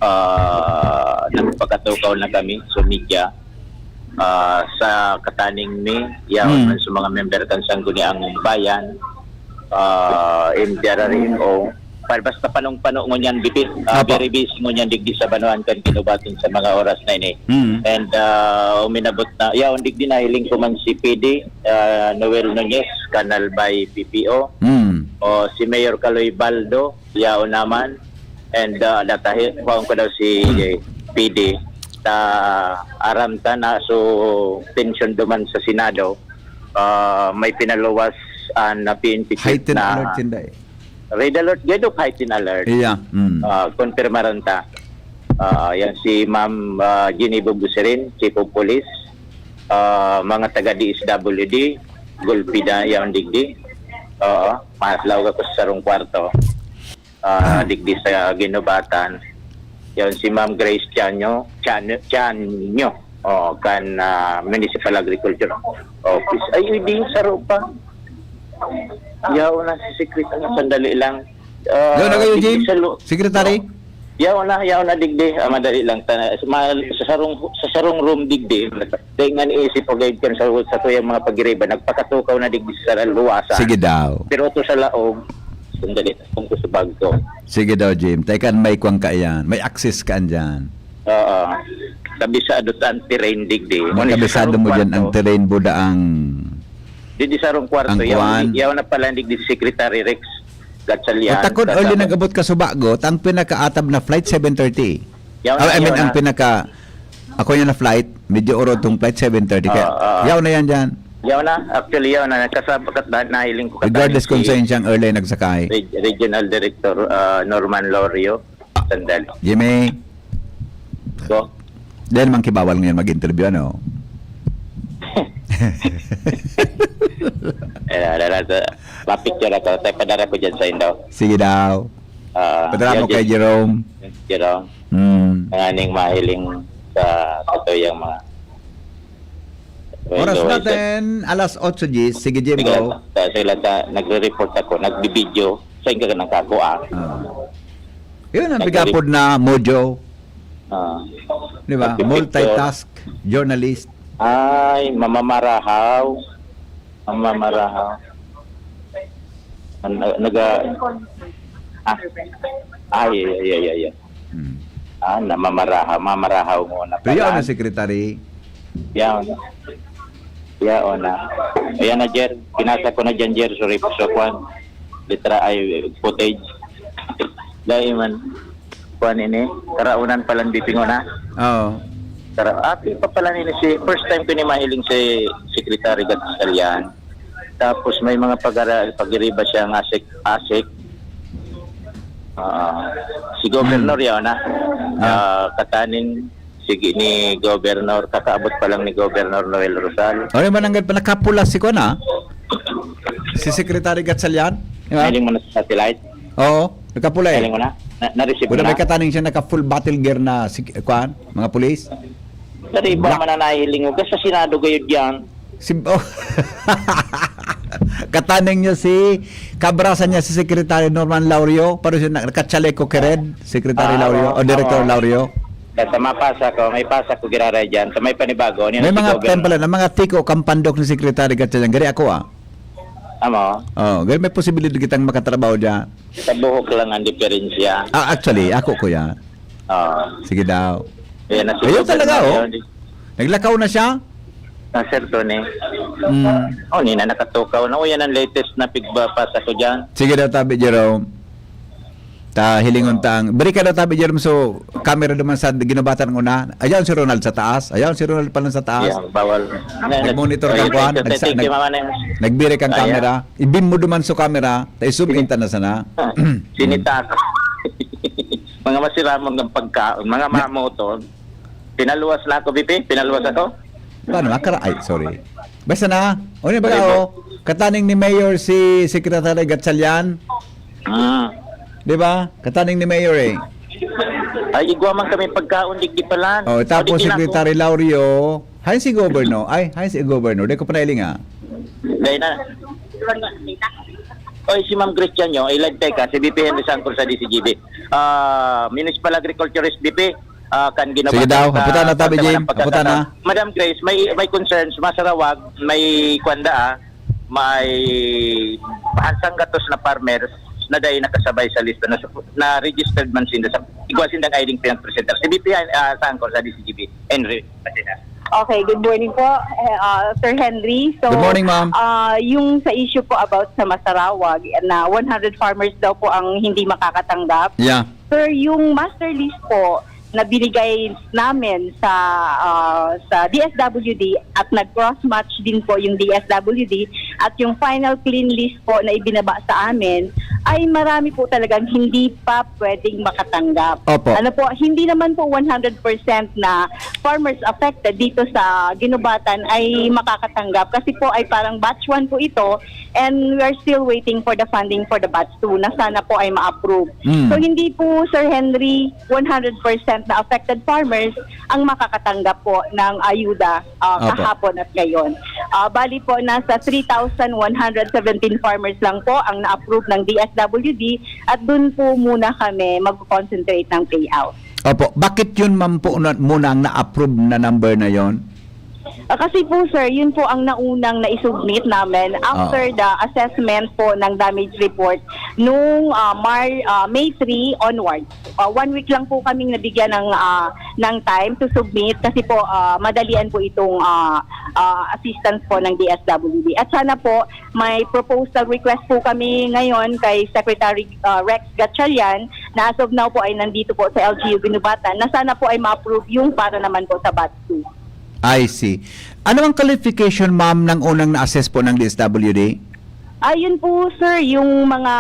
Ah, nagpakatukaw na kami sa media, ah, sa kataning mi, yaon Mm. man sa mga member kan Sangguniang Bayan, ah, M D R R M O, pa- basta panong-pano ngunyan, bitin, ah, Apo. very busy ngunyan digdi sa banwaan kan Kinubatin sa mga oras na ini. Mm. And, ah, uminabot na, yaon digdi nahiling ko man si P D, ah, Noel Nunez, Canal by P P O, Mm. o si Mayor Kaloy Baldo, yaon naman, And uh, datahi, kuhaon ko daw si P D. Ta aram ta na so tension duman sa Senado, uh, may pinaluwas an uh, P N P chief Heightened na alert, Inday. Red alert, gado heightened alert. Iya. Mm. Uh, konfirmaran ta. Uh, yan si Ma'am uh, Jenny Bubusirin, Chief of Police, uh, mga taga D S W D, gulpi na yan digdi. Oo, maslaw ako sa sarong kwarto. Ah, digdi sa Ginubatan. Yon si Ma'am Grace Chanyo, Chanyo, Chanyo. Oh, kan ah, Municipal Agriculture Office. Ay, di saro pa. Yaw na si Secretary, sandali lang. Ah, Yaw na kayo, digdi Jim? sa lu- Secretary? Yaw na, yaw na digdi. Ah, madali lang. Ta, ma, sa sarong sa sarong room digdi. Dahil nga niisip ko, guide kan sa, sa tuyang mga pagiriba, nagpakatukaw na digdi sa luwasan. Sige daw. Pero to sa laog, sandali, kung ko sa bag ko. Sige daw, Jim. Teka, may kwang ka yan. May access ka andyan. Oo. Kabisado ta ang terrain digdi. May Ngunit sa kabisado sarong mo dyan ang kwarto, terrain, buda ang Digdi sa sarong kwarto, ang yaw, kwan. Yaw na pala digdi si Secretary Rex Gatchalian. Matakod, early nag-abot ka sa Bago, ang pinakaatab na flight, seven thirty. Yaw na, Ah, I mean, yaw ang na. pinaka, ako yung na flight, medyo urod tong flight, seven thirty. Kaya, Oo, oo. yaw na yan dyan. Yaw na, actually yaw na. Nagkasab-, kat-, nahiling ko Regardless kataning kung si saan siyang early nagsakay. Reg-, Regional Director ah, Norman Lorio. Sandali. Jimmy. Go. Dahil naman kibawal ngayon mag-interview, ano? Eh, wala na to. Mapicture ako. Tayo padara ko dyan sa Indo. Sige daw. Ah, Padala mo yan, kay Jim. Jerome. Jerome. Hmm. Nanganing mahiling sa totoo yung mga Oras Hello, natin, alas otso diyes. Sige, Jim, Sige, go. ta, sila ta, nagre-report ako, nagbibideo. Saan ka nang kakuha? Ah. Yun ang Nagre- pigapod na mojo. Ah. Di ba? Nagpipicture. Multitask journalist. Ay, mamamarahaw. Mamamarahaw. An-, ah, naga-, ah. Ay, ay, ay, ay, ay. Hmm. Ah, namamarahaw, mamarahaw mo na Pero yaon pala. na, Secretary. Yaon. Yaon na. Ayan na, Jer. Pinasa ko na dyan, Jer. Sorry, sa kwan. Litra ay footage. Dahil man, kwan ini, karaunan palang bipingon na. Oo. Kara-, ah, pa pala nini si, first time ko ni mahiling si Secretary Gatchalian. Tapos may mga pagara-, pagiriba siya nga asik, asik. Ah, si Governor Hmm. yaw na. Yeah. Ah, kataning sige ni Governor, kakaabot pa lang ni Governor Noel Rosal. Ano man ang nagpa-, nakapula si kuwan, ah? Si Secretary Gatchalian? Di ba? Hiling mo na sa satellite? Oo, nakapula eh. Hiling mo na? Na, na-receive mo Wala, na? May kataning siya naka-full battle gear na si, kuwan, mga pulis. Dari ba Black. Mananahiling mo? Basta Senado gayod yan. Si, oh. Kataning niya si, kabrasan niya si Secretary Norman Laurio, pero siya na-, nakachaleko ke red, Secretary Ah, Laurio, oo, o Director oo. Laurio. Basta mapasa ko, may pasa ko giraray dyan. Sa may panibago, ano May yun, si mga Governor? Temple, ang mga tiko, kampandok ni Secretary Gatchalian. Gari ako, ah. Amo? Oh, gari may posibilidad kitang makatrabaho dyan. Sa buhok lang ang diferensya. Ah, actually, ako, kuya. Oo. Sige daw. Ayan na si Ayun Governor talaga, oh. Leon. Naglakaw na siya? Ah, Sir Tony. Mm. Oh, nina nakatukaw na. Oh, yan ang latest na pigbabasa ko dyan. Sige daw, Tabi Jerome. Ta, hilingon Oo. tang. Balik ka daw, Tabi Jerome. So, camera naman sa ginubatan ng una. Ayaw si Ronald sa taas. Ayaw si Ronald pala sa taas. Yeah, bawal. Nag-monitor Ay, kang kuwan. thank you, Nagsa-, thank you, nag-, Mama Neng. Nagbiri kang Ayan. Camera. Ibin mo duman sa camera. Ta, i-zoom Sige. in ta na sana. Sinita ako. Mga masiramon ng pagkaon, mga May mamoton. Pinaluwas na ako, B P. Pinaluwas ako. Paano? Akara-, ay, sorry. Basta na. O, yun, baga, Sorry, oh, kataning ni Mayor si Secretary Gatchalian. Ah. Di ba? Kataning ni Mayor eh. Ay, igwa man kami pagkaon, digdi palan. Oh, tapos O, di kinako. Secretary Laurio. Hi si Governor. Ay, hi si Governor. Di ko pa nailing, ah. Dahil na. Oy, si Ma'am Christian nyo, ilagtay ka, si B P Henry Sangkol sa D C G B. Ah, Municipal Agriculturist B P, ah, kan Sige ginabatan daw, sa haputan na, Tabi Jim. Haputan na. Madam Grace, may, may concerns, masarawag, may kwanda, ah, may hansang gatos na farmers na dahil nakasabay sa lista na, na registered man sinda sa igwa sindang I D pinagpresentar. Si B P, ah, Sangkol sa D C G B, Henry. Okay, good morning po, eh, ah, Sir Henry. So, Good morning, ma'am. ah, yung sa issue po about sa Masarawag, na one hundred farmers daw po ang hindi makakatanggap. Yeah. Sir, yung master list po na binigay namin sa ah, sa D S W D at nag-cross-match din po yung D S W D at yung final clean list po na ibinaba sa amin, ay marami po talagang hindi pa pwedeng makatanggap. Opo. Ano po, hindi naman po one hundred percent na farmers affected dito sa Guinobatan ay makakatanggap kasi po ay parang batch one po ito and we are still waiting for the funding for the batch two na sana po ay ma-approve. Mm. So hindi po, Sir Henry, one hundred percent na affected farmers ang makakatanggap po ng ayuda ah, Opo. kahapon at ngayon. Ah, bali po, nasa three thousand one hundred seventeen farmers lang po ang na-approve ng D S W D at dun po muna kami mag-concentrate ng payout. Opo, bakit yun, ma'am, po na, muna ang na-approve na number na yon? Ah, kasi po, sir, yun po ang naunang na-submit namin after Oo. the assessment po ng damage report nung ah, Mar- ah, May three onward. Ah, one week lang po kaming nabigyan ng ah, ng time to submit kasi po ah, madalian po itong ah, ah, assistance po ng D S W D. At sana po may proposal request po kami ngayon kay Secretary ah, Rex Gatchalian na as of now po ay nandito po sa L G U Guinobatan na sana po ay ma-approve yung para naman po sa batch two. I see. Ano ang qualification, ma'am, ng unang na-assess po ng D S W D? Ayun po, sir, yung mga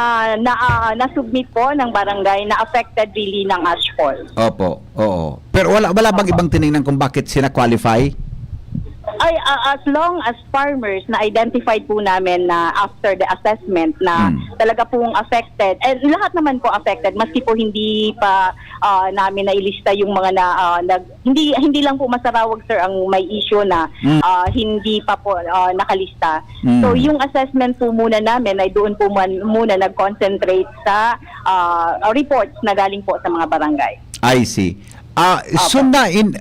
na, ah, na-submit po ng barangay na affected really ng ashfall. Opo, oo. Pero wala, wala bang ibang tiningnan kung bakit sila qualify? Ay, ah, as long as farmers na identified po namin na after the assessment na Hmm. talaga pong affected, and lahat naman po affected, maski po hindi pa ah, namin nailista yung mga na, ah, nag, hindi hindi lang po Masarawag, sir, ang may issue na Mm. ah, hindi pa po ah, nakalista. Mm. So yung assessment po muna namin ay doon po man, muna nag-concentrate sa ah, reports na galing po sa mga barangay. I see. Ah, Opo. Sunda, in,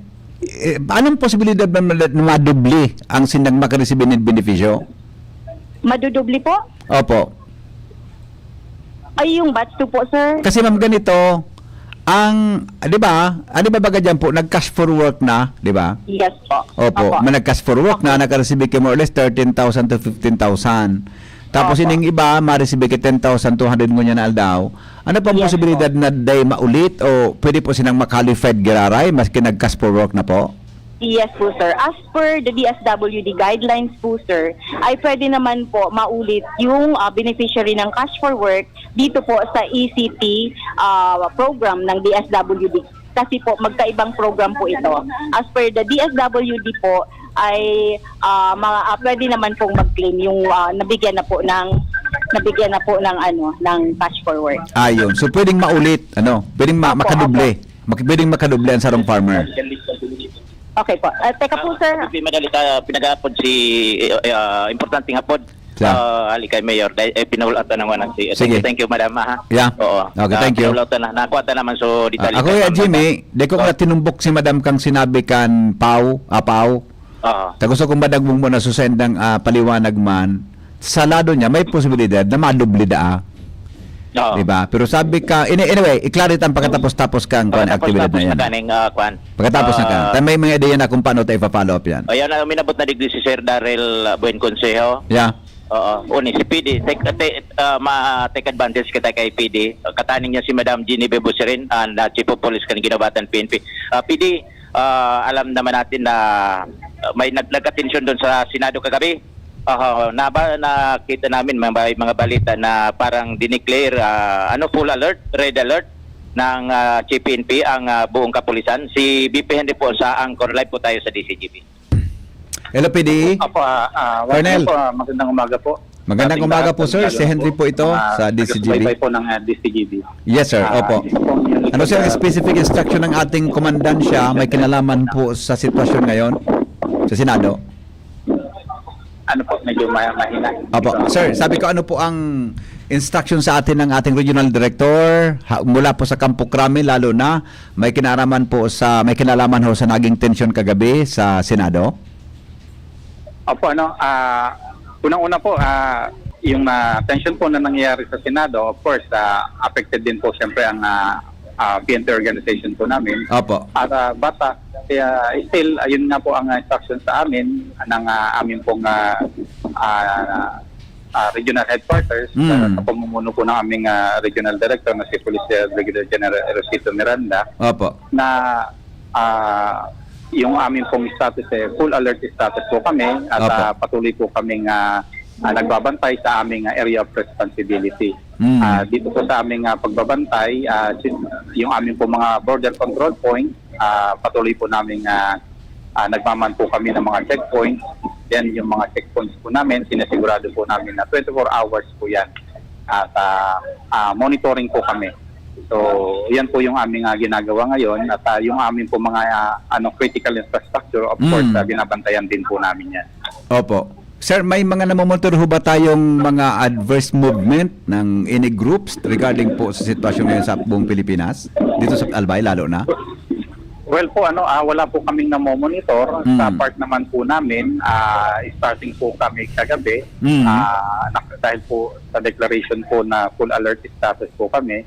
eh, anong posibilidad na, na madubli ang sindang makaresibi ng benepisyo? Madudubli po? Opo. Ay, yung batch two po, sir. Kasi, ma'am, ganito, ang, di ba, ah, di ba baga dyan po, nag-cash for work na, di ba? Yes po. Opo, may nag-cash for work na, nakaresibi kayo more or less thirteen thousand to fifteen thousand. Tapos Opo. Ining iba, maresibi kayo ten thousand two hundred ngunyan na aldaw. Ano pang Yes posibilidad po. Na day maulit o pwede po silang makalified giraray maski nag-cash for work na po? Yes po, sir. As per the D S W D guidelines po, sir, ay pwede naman po maulit yung ah, beneficiary ng cash for work dito po sa E C T ah, program ng D S W D. Kasi po, magkaibang program po ito. As per the D S W D po, ay ah, mga, ah, pwede naman pong mag-claim yung ah, nabigyan na po ng nabigyan na po ng ano ng cash for work. Ayun. So, pwedeng maulit, ano? Pwedeng ma- Opo, makadoble. Mak- pwedeng makadoble ang sarong farmer. Okay po. Ah, teka po, sir. Hindi madali ka pinag-aapod si uh, importanteng apod. Siya. Uh, hali kay Mayor, dahil eh, pinahulatan ng wanang si. Sige. Thank you, madam. Ha? Yeah. Oo. Okay, Ah, thank you. Pinahulatan na. Nakuha ta naman so detalye Ah, kay Kuya Ma'am Jimmy, Lita. di ko Oh. na tinumbok si Madam kang sinabi kan Pau, ah, Pau. Oo. Tagusto kong madagmong mo na susendang ah, paliwanag man. Sa lado niya, may posibilidad na madoble daa. Oo. Di ba? Pero sabi ka, ini- anyway, i-clarity ang pagkatapos-tapos kang kuwan, Pagkatapos aktibidad tapos na yan. Kaning, ah, kwan. Pagkatapos na ka. Ah, Tayo may mga ideya na kung paano tayo pa-follow up yan. Ayan na, uminabot na digdi si Sir Daryl ah, Buen Consejo. Yeah. Oo. Uni, si P D, take, take, ah, ma-take advantage kita kay P D. Kataning niya si Madam Jeannie Bebuserin, ang ah, Chief of Police kan Guinobatan P N P. Ah, P D, ah, alam naman natin na ah, may nag nagkatensyon doon sa Senado kagabi. Ah, naba nakita namin mga mga balita na parang dineclare ah, ano full alert, red alert ng ah, C P N P ang ah, buong kapulisan. Si V P Henry po sa Anchor, live po tayo sa D C G B. Hello, P D. Opo, ah, ah, Colonel. po, ah, magandang umaga po. Magandang Ating umaga lahat, po, sir. Si Henry po ito mga sa D C G B. taga-subaybay po ng ah, D C G B. Yes, sir. Ah, Opo. ito pong Ano, sir, ang ah, specific instruction ng ating komandansya may kinalaman po sa sitwasyon ngayon sa Senado? Ano po, medyo ma- mahina. Opo. Sir, sabi ko, ano po ang instruction sa atin ng ating regional director ha, mula po sa Kampo Krami, lalo na may kinalaman po sa may kinalaman ho sa naging tensyon kagabi sa Senado? Opo, ano, ah, unang-una po, ah, yung ah, tension po na nangyayari sa Senado, of course, ah, affected din po siyempre ang ah, ah, P N P organization po namin. Opo. At ah, but ah, kaya still, ayun nga po ang ah, instruction sa amin ng ah, amin pong ah, ah, ah, regional headquarters, Mm. ah, sa pamumuno po ng aming, ah, regional director na si Police, ah, Brigadier General Erosito Miranda, Opo. na, ah, yung aming pong status, eh, full alert status po kami at, Opo. ah, patuloy po kaming, ah, ah, nagbabantay sa aming, ah, area of responsibility. Mm. Ah, dito po sa aming, ah, pagbabantay, ah, si-, yung aming po mga border control point, ah, patuloy po naming, ah, ah, nagmaman po kami ng mga checkpoint. Then yung mga checkpoints po namin, sinasigurado po namin na twenty-four hours po yan. At, ah, ah, monitoring po kami. So, yan po yung aming, ah, ginagawa ngayon. At, ah, yung aming po mga, ah, ano, critical infrastructure, of course, Mm. ah, binabantayan din po namin yan. Opo. Sir, may mga namomonitor ho ba tayong mga adverse movement ng any groups regarding po sa sitwasyon ngayon sa buong Pilipinas? Dito sa Albay, lalo na? Well po, ano, ah, wala po kaming namomonitor. Mm. Sa part naman po namin, ah, starting po kami kagabi, Mm. ah, nak-, dahil po sa declaration po na full alert status po kami,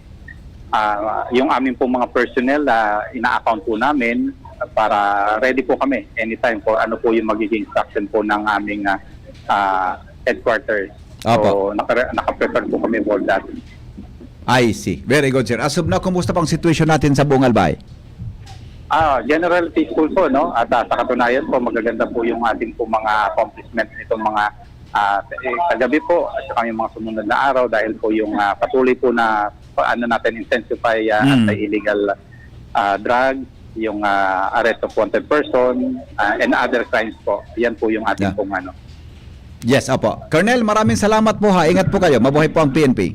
ah, yung amin po mga personnel, ah, ina-account po namin para ready po kami anytime kung ano po yung magiging instruction po ng aming, ah, ah, headquarters. Opo. So, naka-, naka-prepare po kami for that. I see. Very good, sir. As of now, kumusta po ang situation natin sa buong Albay? Ah, general peaceful po, no? At, ah, sa katunayan po, magaganda po yung ating po mga accomplishment nitong mga, ah, eh, kagabi po at saka yung mga sumunod na araw dahil po yung, ah, patuloy po na, ano natin, intensify, ah, Mm. anti-illegal, ah, drugs, yung, ah, arrest of wanted person, ah, and other crimes po. Yan po yung ating Yeah. pong ano. Yes, opo. Colonel, maraming salamat po ha. Ingat po kayo. Mabuhay po ang P N P.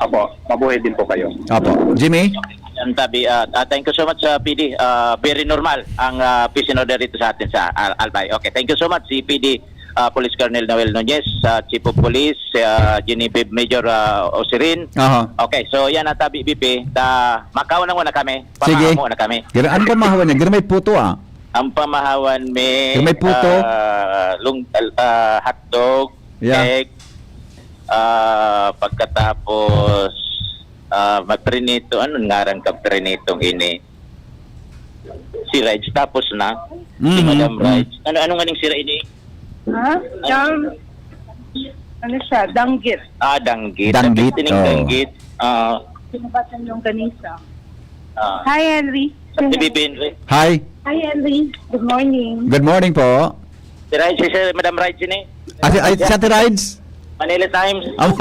Opo, mabuhay din po kayo. Opo. Jimmy? Ang tabi, ah, ah, thank you so much, ah, P D. Ah, very normal ang, ah, peace and order dito sa atin sa Al-, Albay. Okay, thank you so much, si P D, ah, Police Colonel Noel Nunez, sa Chief of Police, ah, Genevieve Major, ah, Osirin. Aha. Okay, so yan ang tabi, B P. Ta, makaon na muna kami. Sige. Pamahaw muna kami. Gira-, ano pamahawan niya? Gira may puto, ah. Ang pamahawan may, Yung may puto? ah, lung-, ah, hotdog, Yeah. egg, ah, pagkatapos, ah, may prinito. Anong ngaran ka prinitong ini? Si Raj, tapos na. Si Mhm, Madam mhm. Raj. Ano, ano nga ning sira ini? Ha? Dang-, ano siya? Danggit. Ah, danggit. Danggit, Danggit, tining oo. danggit. Ah. Sinabatan yung ganisa. Ah. Hi, Henry. Sa T V P, Henry. Hi. Hi, Henry. Good morning. Good morning po. Si Raj, si Sir, Madam Raj ini. Ah, si, ay, si Ate Rides? Manila Times. Am-,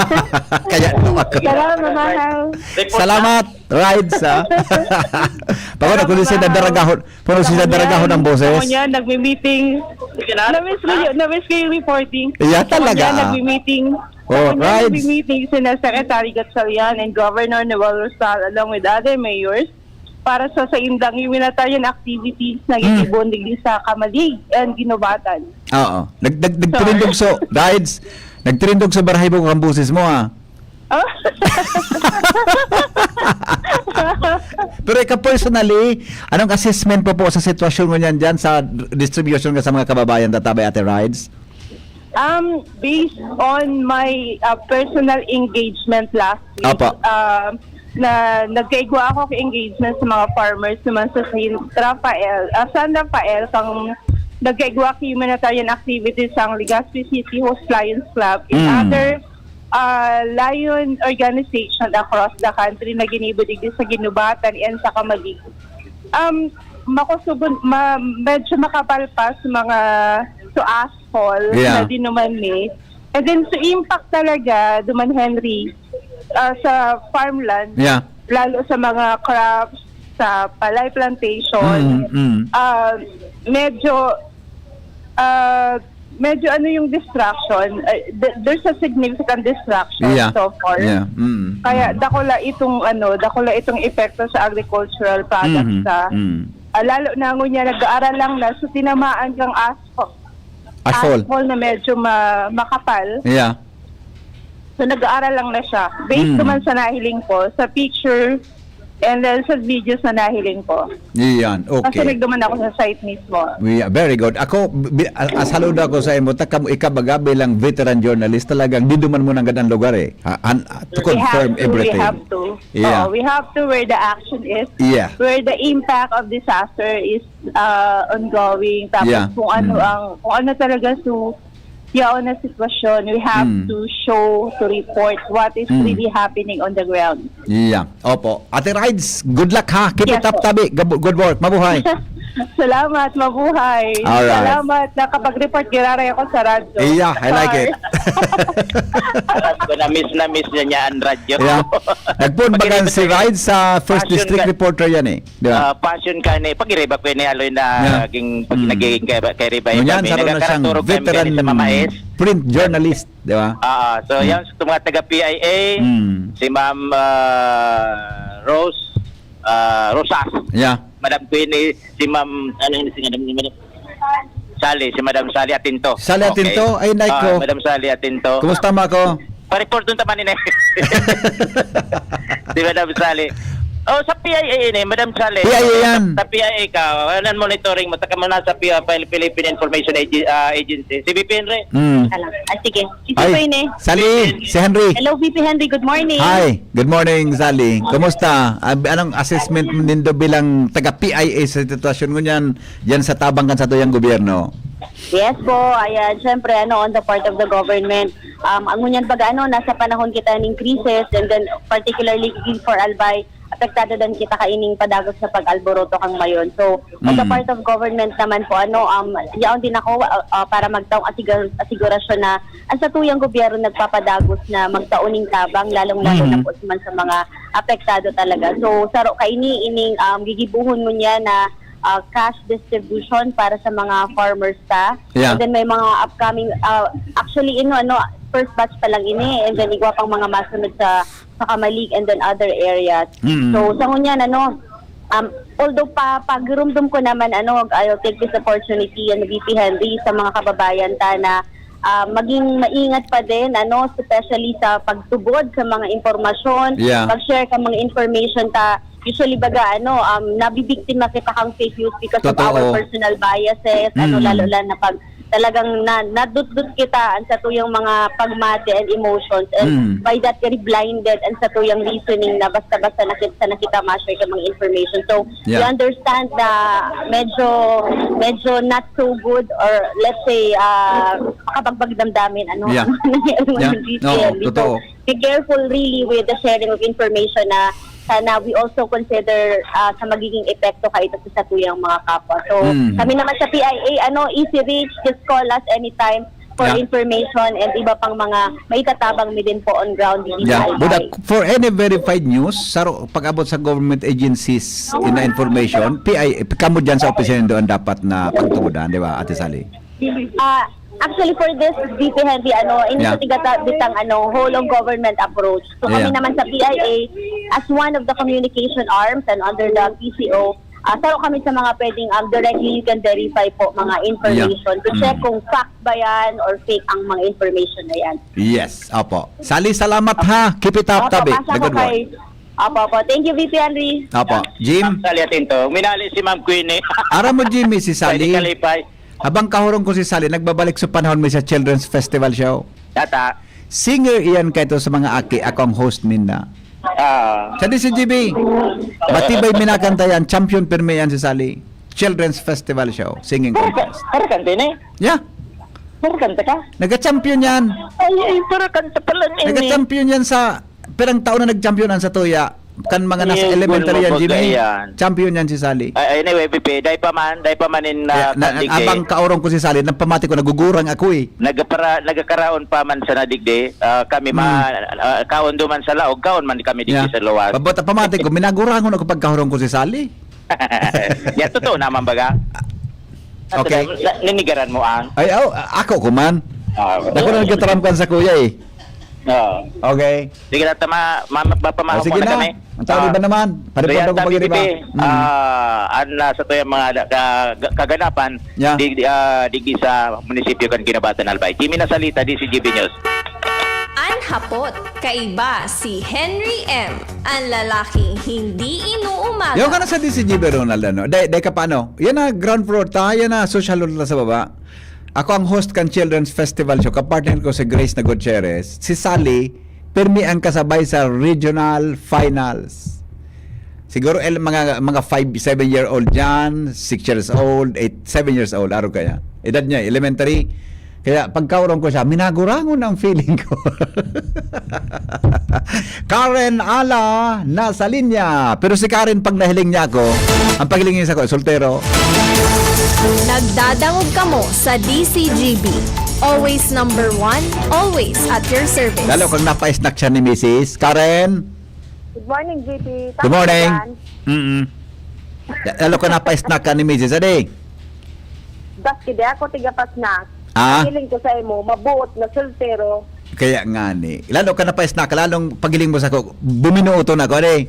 kaya ito ako. Salamat, mamahaw. Report Salamat, Rides, ha? Pagod ako din sa Salamat, mamahaw. dadaragahon. Pero si Ako Nadaraga ho niyan, ng boses. ako niyan, nagmi-meeting. Sige na. Na-miss ko yung, na-miss ko yung reporting. Iya Ako talaga, niyan, ah. nagmi-meeting. Oh, Ako niyan, rides. nagmi-meeting sina Secretary Gatchalian and Governor Noel Rosal along with other mayors para sa saindang humanitarian activities na Hmm. ginigibo digdi sa Camalig and Guinobatan. Oo. Nag-, nag-, Sure. nagtirindog so, rides. Nagtirindog sa barahay mo ang boses mo, ah. Oh. Pero ikaw personally, anong assessment po po sa sitwasyon ngunyan dyan sa distribution nga sa mga kababayan, tatabay, Ate Rides? Um, based on my, uh, personal engagement last week, Apo. uh, na nagkaigwa ako ka engagement sa mga farmers naman sa San Rafael, ah, San Rafael, kang nagkaigwa ka humanitarian activities ang Legazpi City Host Lions Club and Mm. other ah, Lion organization across the country na ginibo digdi sa Guinobatan and sa Camalig. Um, makusog, ma-, medyo makapal pa sa mga, sa asphalt Yeah. na dinuman ni. And then, sa impact talaga, duman Henry, ah, sa farmland, Yeah. lalo sa mga crops, sa palay plantation, Mm, mm. ah, medyo, ah, medyo ano yung destruction, eh, th-, there's a significant destruction Yeah. so far. Yeah. Mm, Kaya mm. dakula itong ano, dakula itong epekto sa agricultural products Mhm, sa, mm. ah, lalo na ngunyan nag-aaral lang na, so tinamaan kang asphalt. Asphalt. Asphalt na medyo ma-, makapal. Yeah. So nag-aaral lang na siya. Based Mm. naman sa nahiling ko, sa picture, and then sa videos na nahiling ko. Iyan, Kasi okay. nagduman ako sa site mismo. Yeah, very good. Ako, bi-, a-, a-, saludo ako sa imo. Ta kamo, ikaw baga bilang veteran journalist, talagang diduman mo nanggad ang lugar eh. Ha, an-, to We confirm have to, everything. we have to. Yeah. Oo, we have to where the action is, Yeah. where the impact of disaster is, uh, ongoing. Tapos Yeah. kung ano Mm. ang, kung ano talaga su-, yaon na sitwasyon, we have Mm. to show, to report what is Mm. really happening on the ground. Yeah. Opo. Ate Rides, good luck ha. Keep Yes, it up, po. tabi. Gab- Good work. Mabuhay. Salamat, mabuhay. Alright. Salamat, nakapag-report giraray ako sa radyo. Yeah, I like it. Alam ko, na-miss na miss niya niya ang radyo. Yeah. Nagpuon baga si Rides sa first Passion district ka- reporter yan eh. Di ba? Ah, passion ka ni pag-iriba ko ni Aloy na Yeah. naging pag Mm. nagiging kay kay Riba Ngunyan, kami. saro na siyang Nagkakaraturog kami veteran sa Mamais. Print journalist, di ba? Ah, so Mm. yan sa mga taga P I A, Mm. si Ma'am ah, Rose ah, Rosas, Yeah. Madam Queenie, si Ma'am, ano yun, si Madam, Madam Sally, si Madam Sally Atinto. Sally Atinto? Ay, Nay, Ah, ko. Madam Sally Atinto. Kumusta, ma ko? Pa-report dun taman ni Si Madam Sally. Oh, sa P I A ini, Madam Sally. P I A yan. Sa, sa P I A ka, anong monitoring mo? Taka mo na sa P I A, Phil- Philippine Information Ag- ah, Agency. Si V P Henry. Mm. Alam. Ah, sige. Ito Ay, po ini. Sally, si Henry. Hello, V P Henry. Good morning. Hi, good morning, Sally. Kumusta? Ab- Anong assessment nindo bilang taga-P I A sa sitwasyon ngunyan diyan sa tabang kan satuyang gobyerno? Yes po, ayan, syempre, ano, on the part of the government, um, ang ngunyan pag, ano, nasa panahon kita ng crisis, and then particularly for Albay, apektado din kita kaining padagos sa pag-alboroto kang mayon. So, on the Mm. part of government naman po, ano, um, yaon din ako, uh, uh, para magtaong asigur- asigurasyon na ang satuyang gobyerno nagpapadagos na magtao ning tabang, lalong-lalo na Mm. po man sa mga apektado talaga. So, saro kaini, ining, um, gigibuhon mo niya na, uh, cash distribution para sa mga farmers ta. Yeah. And then may mga upcoming, uh, actually, ino, ano, first batch pa lang ini, and then igwa pang mga masunod sa, sa Camalig and then other areas. Mm. So, sa ngunyan, ano, um, although pa, pagirumdom ko naman, ano, I'll take this opportunity and V P Henry sa mga kababayan ta na, ah, maging maingat pa din, ano, especially sa pagtubod sa mga impormasyon, Yeah. pag-share ka mga information ta, usually baga, ano, um, nabibiktima kita kang fake news because of Totoo. our personal biases, ano, Mm. lalo lang na pag talagang na, nadutdut kita ang satuyang mga pagmati and emotions, and Mm. by that very blinded ang satuyang reasoning na basta-basta nakita, nakita ma-share ka mga information. So, we Yeah. understand na medyo, medyo not so good, or let's say, ah, makabagbag damdamin, ano, Yeah. ang nangyayari Yeah. ng D C L. Oo, So, totoo. be careful really with the sharing of information na sana we also consider, ah, sa magiging epekto ka ito sa satuyang mga kapwa. So, Mm. kami naman sa P I A, ano, easy reach, just call us anytime for Yeah. information and iba pang mga maitatabang mi din po on ground dito sa Yeah, but Albay. uh, for any verified news, saro pag-abot sa government agencies in the information, P I, kamo dyan sa opisina doon dapat na pagtugudan, di ba, Ate Sally? Ah, actually, for this, V P Henry, ano, Yeah. iniitigata bitang, ano, whole of government approach. So, kami Yeah. naman sa P I A, as one of the communication arms and under the P C O, ah, saro kami sa mga pwedeng, um, directly you can verify po mga information to Yeah. check Mm. kung fact ba yan or fake ang mga information na yan. Yes, opo. Sally, salamat ha. Keep it up, Opo, tabi. pasa The ko good work. kay... Opo, opo. Thank you, V P Henry. Opo. Jim, Sally Atinto. Minali si Ma'am Queenie. aram mo, Jimmy, si Sally. Kalipay. Habang kahurong ko si Sally, nagbabalik sa panahon mi sa Children's Festival Show. Tata. Singer iyan kaito sa mga aki, ako ang host ninda. Ah. Sa D C G B, matibay minakanta yan, champion pirmi yan si Sally. Children's Festival Show, singing Para, contest. para kanta ni? Yeah, Para kanta ka? nagka-champion yan. Ay, ay, para kanta pala ni. Nagka-champion yan sa, pirang taon na nag-champion ang satuya. Kan mga nasa Yung elementary yan, gulmabog Jimmy. Yan. Champion yan si Sally. Ay, anyway, V P, dahil pa man, dahil pa man in Kaya, uh, na, Candy abang Day. Kaurong ko si Sally, nagpamati ko, nagugurang ako eh. Nagkapara, nagkakaraon pa man sa nadigdi, ah, kami ma, ah, kaon duman sa laog, kaon man kami digdi Hmm. Yeah. Sa luwas. Pabot, pamati ko, minagurangon ako pagkahurong ko si Sally. Ya, totoo naman baga. Okay. Na, ninigaran mo ang? Ay, aw, ako ko man. Ah, Ako na nagkataramkan sa kuya eh. Oo. Okay. Sige na, tama, mama, mapamahaw Oh, sige na na. kami. Ang tao iba naman. Pare-pare Kaya ko pag-iriba. tabi-tabi, Mm. ah, ang nasa to yung mga ka- ka- kaganapan, Yeah. di, di, ah, digdi sa munisipyo kan Kinabatan Albay. Jimmy Nasalita, D C G B News. An hapot, kaiba si Henry M, ang lalaking hindi inuumaga. Yaw ka na sa D C G B, Ronald, ano? Day, day ka paano? Yan na ground floor ta, yan na social hall ta sa baba. Ako ang host kan Children's Festival Show, kapartner ko si Grace na Gutierrez. Si Sally, pirmi ang kasabay sa regional finals. Siguro el, mga mga five, seven year old yan, six years old, eight, seven years old, aro kaya. Edad niya, elementary. Kaya pagkaurong ko siya, minagurangon ang feeling ko. Karen Ala, nasa linya. Pero si Karen, pag nahiling niya ako, ang paghiling niya sa ko, soltero. Nagdadangog kamo sa D C G B. Always number one, always at your service. Lalo kang napa-snack siya ni Missus Karen. Good morning, G P. Good morning. Tama yan. Mm-mm. Lalo ka napa-snack ka ni Missus Adi. Baski di ako tiga pa-snack. Ah? Feeling ko sa imo, mabuot na soltero. Kaya nga ni. Lalo ka napa-snack, lalong paghiling mo sa ko, buminuoton ako, Adi.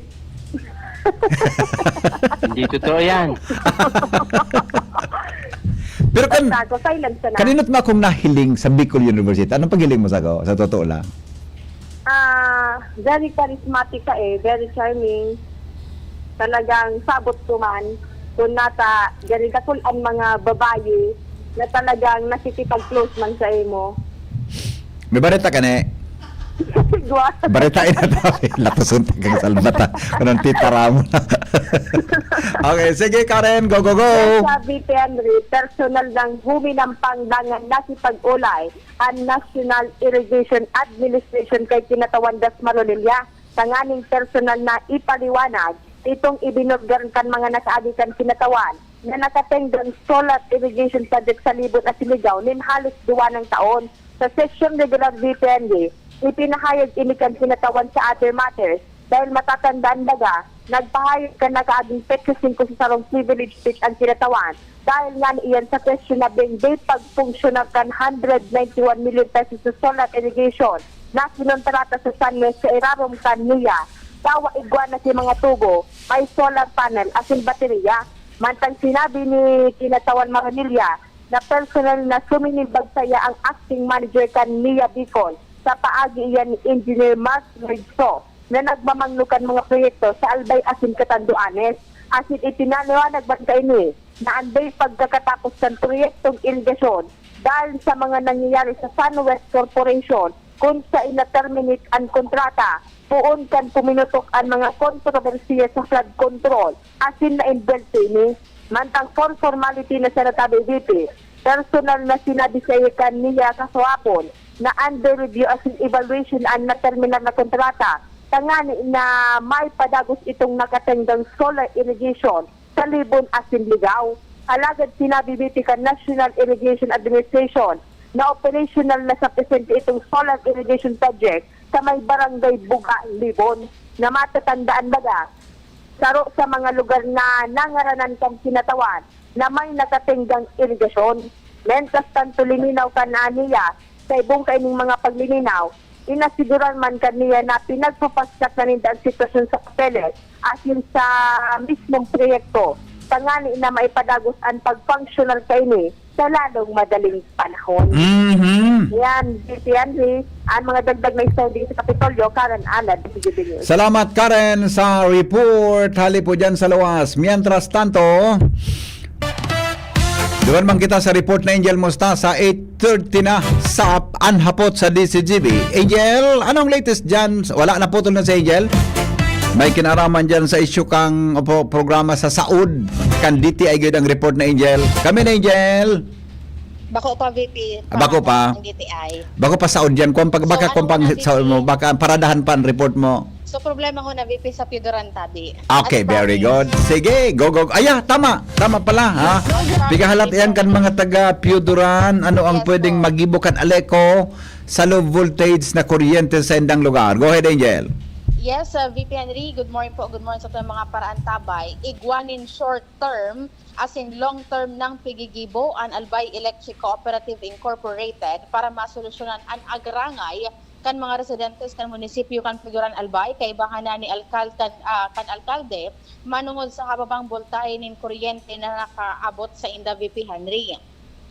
Hindi totoo yan. Pero kan, Basta ako, silent sana. Kaninot mo akong nahiling sa Bicol University. Anong paghiling mo sa ko? Sa totoo lang. Ah, very charismatic ka eh, very charming. Talagang sabot ko man, kung nata, gari dakul an mga babayi na talagang nakikipag-close man sa imo. May bareta ka, ne? Siguro. Bareta ina tabi. Latuson tagang salbata. Kanang titara mo na. Okay, sige Karen, go, go, go! Sabi ni Henry, personal nang huminampang dangan nakipag-ulay ang National Irrigation Administration kay Kinatawan Das Maronilla, tanganing personal na ipaliwanag itong ibinulgar kan mga nakaagi kan Kinatawan na nakatenggang solar irrigation project sa Libon asin Ligao nin halos duwa nang taon. Sa session regular V P N D, ipinahayag ini kan Kinatawan sa Other Matters dahil matatandaan baga, nagpahayag kan nakaaging petsa singko sa sarong privilege speech ang Kinatawan dahil nga iyan sa questionabling di pagfunksyonar kan hundred ninety-one million pesos sa solar irrigation na kinontrata sa San Luis sa irarom kan NIA. Dawa igwa na si mga tubo, may solar panel asin baterya. Mantang sinabi ni Kinatawan Maronilla na personal na suminimbag saiya ang acting manager kan NIA Bicol sa paagi iyan ni Engineer Mark Lorenzo na nagmamangno kan mga proyekto sa Albay asin Catanduanes. Asin ipinaliwanag man kaini na an dai pagkakatapos kan proyektong irigasyon dahil sa mga nangyayari sa Sunwest Corporation kun saen na-terminate an kontrata, poon kan puminutok an mga kontrobersiya sa flood control asin na-involve ini. Mantang for formality na sa natabi V P, personal na sinabi saiya kan NIA kasuhapon na under review asin evaluation an naterminar na kontrata tangani na maipadagos itong nakatenggang solar irrigation sa Libon asin Ligao. Alagad sinabi V P kan National Irrigation Administration na operational na sa presente itong solar irrigation project sa may barangay Buga, Libon, na matatandaan baga, saro sa mga lugar na nangaranan kan Kinatawan na may nakatenggang irigasyon. Mentras tanto, liminaw kan NIA sa ibong kaining mga paglilinaw, inasiguran man kan NIA na pinagpapaskat na ninda ang sitwasyon sa papeles asin sa mismong proyekto, tangani na maipadagos an pagfunctional kaini sa lalong madaling panahon. Mhm. Yan, G P Henry, ang mga dagdag na istorya sa Kapitolyo, Karen Alad, D C G B News. Salamat Karen sa report. Hali po dyan sa luwas. Mientras tanto, duman man kita sa report na Angel Mosta sa eight thirty na sa anhapot sa D C G B. Angel, anong latest dyan? Wala, naputol na si Angel. May kinaraman dyan sa issue kang opo, programa sa Saud. Kan D T I gyud ang report na Angel. Kami na Angel. Bako pa, V P. Ah, bako pa? Ang D T I. Bako pa Saud yan. Kung pag, baka So, kung ano pang na, Saud mo, V P? Baka paradahan pa ang report mo. So, problema ko na, V P, sa Pioduran tabi. Okay, very good. Sige, go, go. Aya, tama. Tama pala, ha? Pigahalat yan kan mga taga Pioduran. Ano ang Yes, pwedeng po. Magibo kan Aleco sa low voltage na kuryente sa indang lugar? Go ahead, Angel. Yes, uh, V P Henry, good morning po. Good morning sa ating mga paraantabay. Igwa nin short term asin long term nang pigigibo an Albay Electric Cooperative Incorporated para masolusyonan an agrangay kan mga residentes kan munisipyo kan Pioduran, Albay, kaibahan na ni alkal kan, ah, kan alkalde manungod sa hababang boltahe nin kuryente na nakaabot sa inda, V P Henry.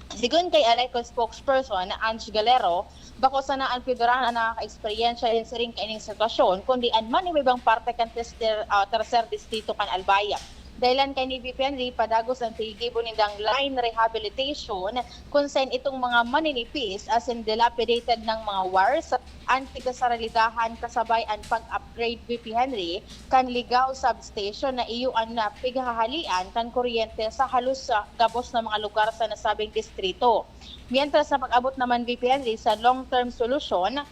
Sigon kay Aleco spokesperson Ange Galero, bako sana an Pioduran ang nakaka-eksperyensya nin siring kaining sitwasyon, kundi an man iba-ibang parte kan tester, ah, tercer distrito kan Albay. Dahilan kay ni V P Henry, padagos ang tigibo nindang line rehabilitation, kung saan itong mga maninipis, as in dilapidated ng mga wires, ang tigasaralidahan kasabay ang pag-upgrade, V P Henry, kan Ligao Substation na iyo ang, ah, pighahalian kan kuryente sa halos sa gabos na mga lugar sa nasabing distrito. Mientras na pag-abot naman, V P Henry, sa long-term solusyon,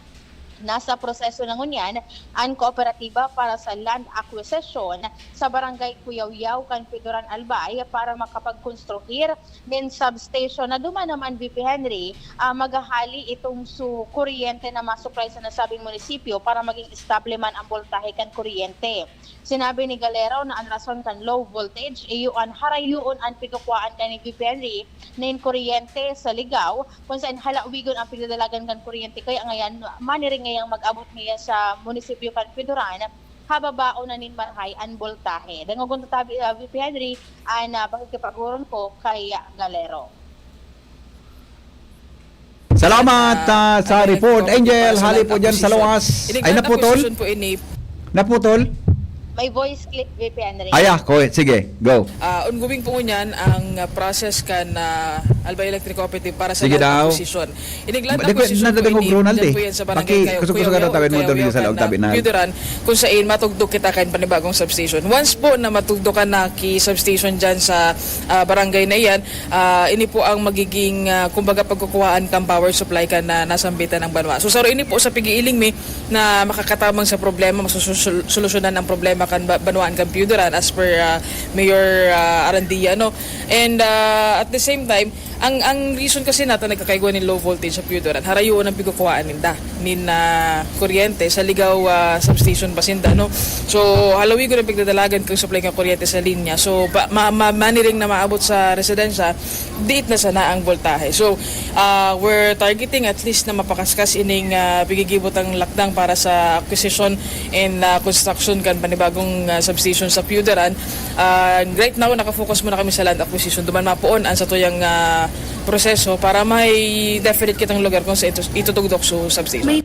nasa proseso na ngunyan ang kooperatiba para sa land acquisition sa Barangay Kuyawyaw kan Pidoran, Albay para makapagkonstruir nin substation na duman naman, V P Henry, ah, maghahali itong su-, kuryente na masupply sa nasabing munisipyo para maging estable man ang boltahe kan kuryente. Sinabi ni Galero na ang rason kan low voltage iyo an harayoon an pigkukuhaan kan ni V P Henry nin kuryente sa Ligao, kung saan halawigon ang pigdadalagan kan kuryente. Kaya ngayon, maniring ngayang mag-abot niya sa munisipyo kan Pidoran, hababaon na nin marhay an boltahe. Dangogon tatabi, ah, V P Henry, an, ah, pakikipag-oron ko kay, ah, Galero. Salamat, ah, sa report. Angel, hali po dyan sa luwas. Ay, naputol? Naputol? May voice clip, V P Henry. Aya, ko, sige, go. Ah, ongoing po ngunyan ang, ah, process kan, ah, Albay Electric Cooperative para sa Sige land daw. Acquisition. Iniglan Nadagdag- acquisition po nadagdag ini, ang Ronald dyan eh. po yan sa barangay Paki-, Kayo-, kusog-kusog Kuyaw-Yaw, ang tawin mo, Kuyaw-Yaw Tony, sa loob, kan, tabi ah, na. Piuderan, kung saan matugdok kita kan panibagong substation. Once po na matugdokan na ki substation dyan sa, ah, barangay na iyan, ah, ini po ang magiging, ah, kumbaga, pagkukuhaan kan power supply kan, ah, nasambitan ng banwa. So, saro ini po sa pag-iiling mi na makakatabang sa problema, masusolusyonan ang problema kan ba-, banwaan kan Piuderan as per, ah, Mayor, ah, Arandia, no? And, ah, at the same time, ang, ang reason kasi nata nagkakaigwa nin low voltage sa Piuderan, harayoon ang pigkukuhaan ninda nin, ah, kuryente sa Ligao, ah, substation pa sinda, no? So, halawigon ang pigdadalagan kan supply kan kuryente sa linya. So, pa, ma, ma, maniring na maabot sa residensya, diit na sana ang voltahe. So, ah, we're targeting at least na mapakaskas ining, ah, pigigibot ang lakdang para sa acquisition and, ah, construction kan panibagong, ah, substation sa Piuderan. Ah, right now, nakafocus muna kami sa land acquisition. Duman mapoon ang satuyang, ah, proseso para may definite kitang lugar kung sa ito, itutugdok su substation.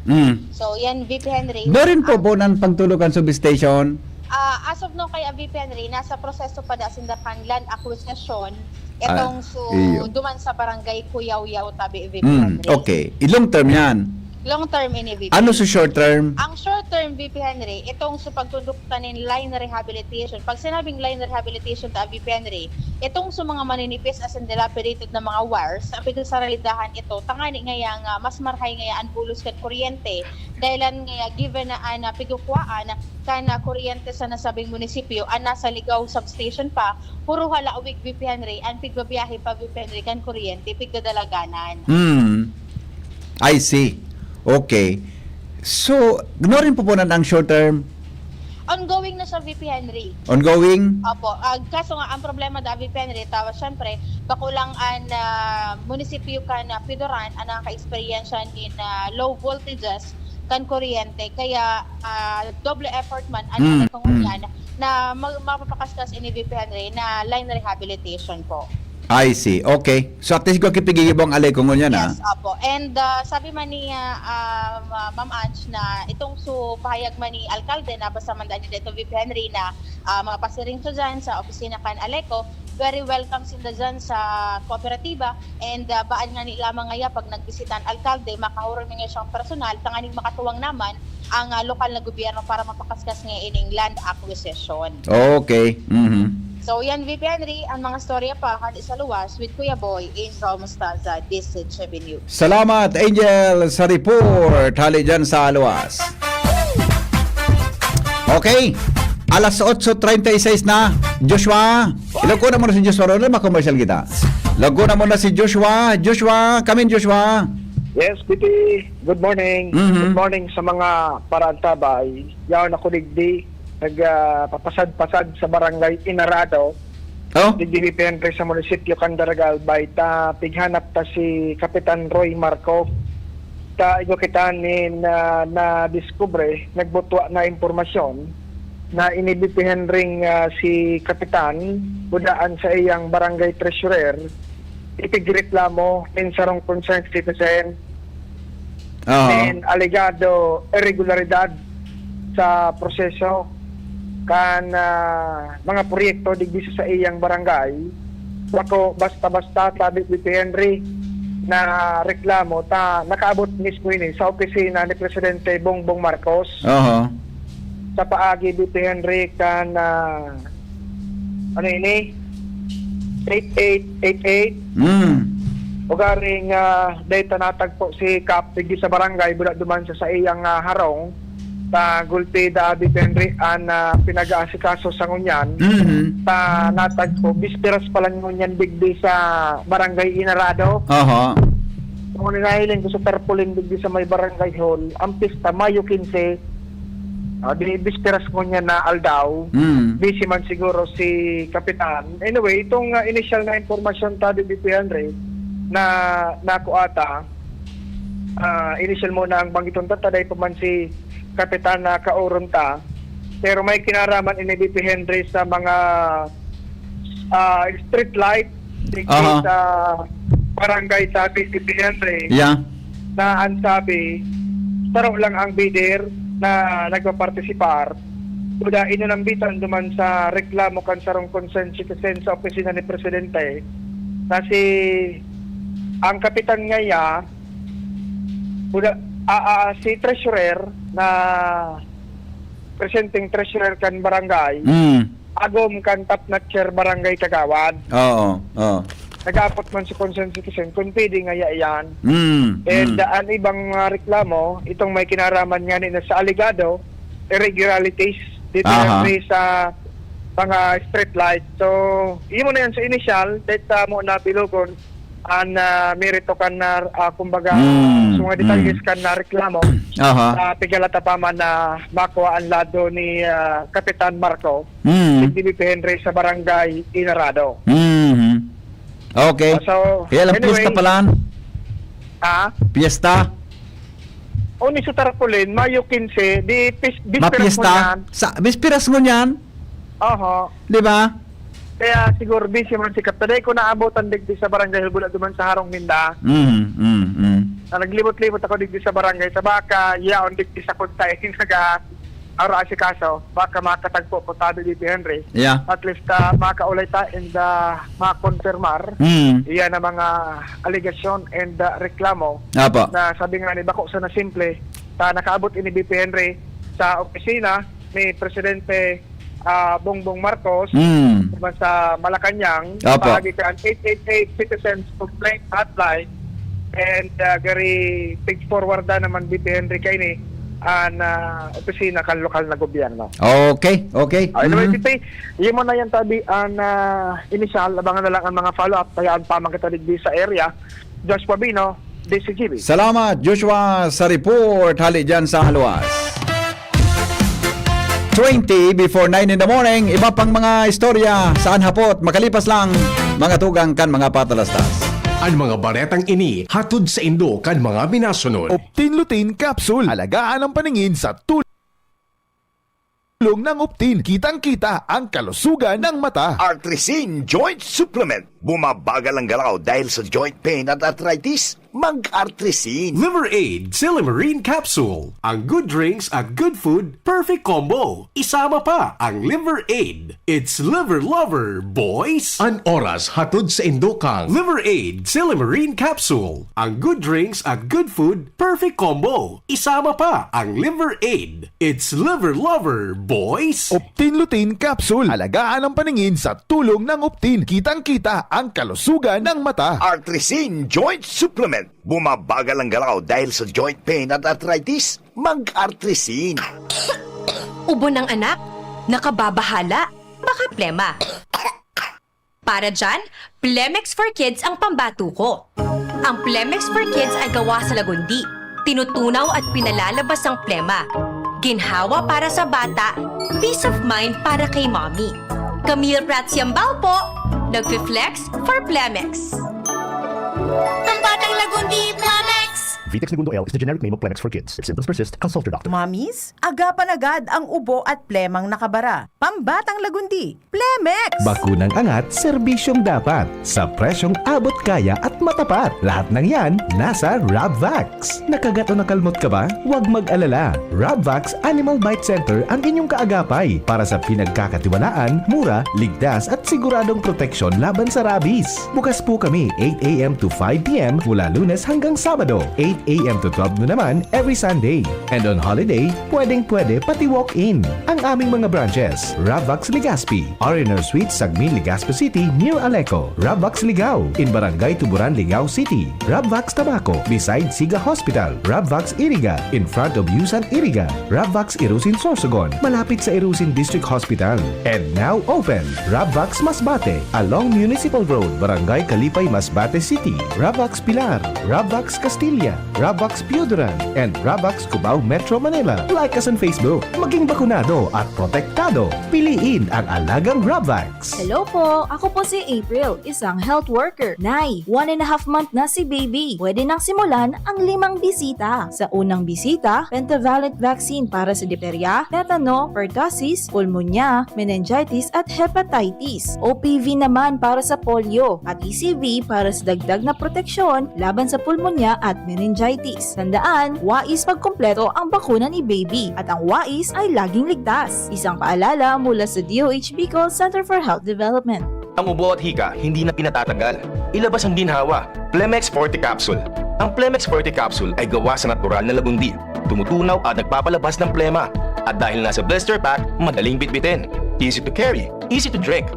Mm. So, yan, V P Henry. Dorin po Ah, po ng pagtulog ang substation. Ah, as of now, kay V P Henry, nasa proseso pa da sinda kan land acquisition. Itong Ah, so, iyo. Duman sa barangay Kuyaw-Yaw, tabi, V P Mm, Henry. Okay. I-long term yan. Long term ini, V P. Ano sa short term? Ang short term, V P Henry, itong sa pagtundok ta nin line rehabilitation. Pag sinabing line rehabilitation ta, V P Henry, itong sa mga maninipis as in dilapidated na mga wires, ang pigkasaralidahan ito, tangani ngaya nga mas marhay ngaya ang bulos kan kuryente, dahil ngaya given na an, ah, pigkukuhaan kan, ah, kuryente sa nasabing munisipyo, ang nasa Ligao substation pa, puro halawig, V P Henry, ang pigbabiyahe pa, V P Henry, kan kuryente, pigdadalaganan. Hmm. I see. Okay. So, gano'n rin pupunan ang short term? Ongoing na siya, V P Henry. Ongoing? Opo. Ah, kaso nga, ang problema da, V P Henry, tawa, syempre, bako lang an, ah, munisipyo kan, ah, Pidoran, ang nakaka-experience nin, ah, low voltages kan kuryente. Kaya, ah, doble effort man, an Mm, ano ko mm. Yan, na mag- mapapakaskas ini, V P Henry, na line rehabilitation po. I see. Okay. So, at least ko kipigigibong alay ko ngunyan, ah. Yes, opo. And ah, sabi man ni ah, ah, Ma- Ma'am Ange na itong su pahayag man ni Alkalde na basta man daan niya dito, V P Henry, na ah, mga pasiring siya dyan sa opisina kan Aleco, very welcome sinda dyan sa kooperatiba. And ah, baan nga ni lamang ngaya pag nagbisita ang alkalde, makahuron niya siyang personal, tanganing makatuwang naman ang ah, lokal na gobyerno para mapakaskas nga ining land acquisition. Okay. Mhm. So yan, V P Henry, ang mga storya pa hali sa luwas with Kuya Boy in Romusta sa D C H B News. Salamat, Angel, sa report. Hali dyan sa luwas. Okay. Alas otso treinta y seis na. Joshua. Ilagko na muna si Joshua. Ron, ma-commercial kita. Lagko na muna si Joshua. Joshua, come in, Joshua. Yes, P P. Good morning. Mhm. Good morning sa mga paraantabay. Yaon ako digdi, nagpapasad-pasad sa barangay Inarado. Oh? Digdi, V P Henry, sa munisipyo kan Daraga, Albay, ta pighanap ta si Kapitan Roy Marco. Ta igwa kita nin, ah, nadiskubre, nagbutwa na impormasyon na ini, V P Henry, ah, si Kapitan, budaan sa iyang barangay treasurer, ipigreklamo nin sarong concerned citizen Oo. nin alegado irregularidad sa proseso. kan, ah, mga proyekto digdi sa saiyang barangay. Bako basta-basta, sabi ni P P Henry, na reklamo ta nakaabot mismo ini sa opisina ni Presidente Bongbong Marcos. Oho. Sa paagi ni P P Henry kan, ah, ano ini? Eight eight eight eight. Mm. Ugaring, ah, dahil ta natagpo si Kap digdi sa barangay, buda duman sa saiyang, ah, harong, ta gulpi da P P Henry an, ah, pinag-aasikaso sa ngunyan. Mhm. Ta natagpo, bisperas pa lang ngunyan digdi sa Barangay Inarado. Aha. Kung nahiling ko sa tarpaulin digdi sa may barangay hall, ang pista, Mayo quince, ah, di bisperas ngunyan na aldaw. Mm. Busy man siguro si Kapitan. Anyway, itong, ah, initial na impormasyon ta, P P Henry, na nakuha ta, ah, initial muna ang banggiton ta, ta dai pa man si Kapitan na kauron ta. Pero may kinaraman ini, P P Henry, sa mga, ah, street light digdi Aha. sa barangay, sabi ni P P Henry. Yeah. Na ang sabi, saro lang ang bidder na nagpapartisipar. Kuda inunambitan duman sa reklamo kan sarong concerned citizen sa opisina ni Presidente na si, ang kapitan ngaya, kuda, ah, ah, si treasurer na presenteng treasurer kan barangay, Mm. agom kan top notcher barangay kagawad. Oo, oo. Nag-aapot man si concerned citizen kung pwede ngaya iyan. Mm, And, mm. uh, ang ibang, uh, reklamo, itong may kinaraman nga ni na sa alegado irregularities dito Aha. sa mga street light. So, yun muna yan sa initial, dahil sa mo na bilugon, ang, uh, merito kan na, uh, kumbaga, Mm, sa mga detalles mm. kan na reklamo, Aha. uh, pigala ta pa man na makuha ang lado ni, uh, Kapitan Marco, Mm. si D B P Henry sa Barangay Inarado. Mhm. Okay. So, Kaya lang, anyway, piyesta pala. Ha? Piyesta? O, ni sa tarpaulin, Mayo quince, di pis-, bisperas mo Mapiyesta? yan. Sa, bisperas mo niyan? Oho. Di ba? Kaya siguro busy man si Kap. Taday ko naabutan digdi sa barangay, hugula duman sa harong ninda. Mhm, mhm, mhm. Na naglibot-libot ako digdi sa barangay, sa baka, yaon digdi sa kuntay, naga, Aro asikaso, baka makatagpo po tabi dito, Henry. Yeah. At least, ah, makaulay ta and, ah, makonfirmar Mm. iyan ang mga alegasyon and, ah, reklamo Apo. na sabi nga ni bako sa nasimple, ta nakaabot ini, B P Henry, sa opisina ni Presidente, ah, Bongbong Marcos, Mm. naman sa Malacañang, Apo. paagi kan eight eight eight Citizens Complaint Hotline, and, ah, gari pig-forward na naman, B P Henry, kaini an, ah, opisina kan lokal na gobyerno. Okay, okay. Ay, anyway, Mhm. P P, yun mo na yan, tabi, an, ah, inisyal. Abangan na lang ang mga follow-up. Kaya ang pamang kita digdi sa area. Josh Pabino, D C G B. Salamat, Joshua, sa report. Hali dyan sa Haluas. Twenty before nine in the morning, iba pang mga istorya saan hapot, makalipas lang mga tugang kan mga patalastas. An mga baretang ini hatod saindo kan mga minasunod. Optin Lutein Capsule. Alagaan ang paningin sa tulong ng Optin. Kitang-kita ang kalusugan ng mata. Artrisin Joint Supplement. Bumabagal ang galaw dahil sa joint pain at arthritis. Mag-Artrisin. Liver Aid, Silymarin Capsule. Ang good drinks at good food, perfect combo. Isama pa ang Liver Aid. It's Liver Lover, boys! An oras hatod saindo kan Liver Aid, Silymarin Capsule. Ang good drinks at good food, perfect combo. Isama pa ang Liver Aid. It's Liver Lover, boys! Optin Lutein Capsule. Alagaan ang paningin sa tulong ng Optin. Kitang-kita ang kalusugan ng mata. Artrisin Joint Supplement. Bumabagal ang galaw dahil sa joint pain at arthritis. Mag-Artrisin. Ubo ng anak? Nakababahala? Baka plema. Para dyan, Plemex for Kids ang pambatuko. Ang Plemex for Kids ay gawa sa lagundi, tinutunaw at pinalalabas ang plema. Ginhawa para sa bata, peace of mind para kay mommy. Camille Prats Yambao po, nagfi-flex for Plemex. Pambatang lagundi, Plemex! Vitex Negundo L is the generic name of Plemex for kids. If symptoms persist, consult your doctor. Mommies, agapan agad ang ubo at plemang nakabara. Pambatang Lagundi, Plemex! Bakunang angat, serbisyong dapat. Sa presyong abot kaya at matapat. Lahat ng yan, nasa Rabvax. Nakagat o nakalmot ka ba? Huwag mag-alala. Rabvax Animal Bite Center ang inyong kaagapay para sa pinagkakatiwalaan, mura, ligtas at siguradong proteksyon laban sa rabies. Bukas po kami eight a.m. to five p.m. mula Lunes hanggang Sabado, eight a.m. to twelve noon naman every Sunday. And on holiday, pwedeng-pwede pati walk-in. Ang aming mga branches, Ravax Legazpi, R and R Suites, Sagmin, Legazpi City, near Aleco, Ravax Ligao, in Barangay Tuburan, Ligao City, Ravax Tabaco, beside Siga Hospital, Ravax Iriga, in front of Yusan Iriga, Ravax Irusin Sorsogon, malapit sa Irusin District Hospital. And now open, Ravax Masbate, along Municipal Road, Barangay Kalipay, Masbate City, Ravax Pilar, Ravax Castilla, Ravax Pioduran, and Ravax Cubao, Metro Manila. Like us on Facebook. Maging bakunado at protektado. Piliin ang alagang Ravax. Hello po! Ako po si April, isang health worker. Nay, one and a half month na si baby. Pwede nang simulan ang limang bisita. Sa unang bisita, pentavalent vaccine para sa diphtheria, tetano, pertussis, pulmonya, meningitis at hepatitis. O P V naman para sa polio at E C V para sa dagdag na proteksyon laban sa pulmonya at meningitis. Tandaan, wais pagkumpleto ang bakuna ni baby at ang wais ay laging ligtas. Isang paalala mula sa D O H Bicol Center for Health Development. Ang ubo at hika hindi na pinatatagal. Ilabas ang ginhawa. Plemex Forte Capsule. Ang Plemex Forte Capsule ay gawa sa natural na lagundi. Tumutunaw at nagpapalabas ng plema. At dahil nasa blister pack, madaling bitbitin. Easy to carry, easy to drink.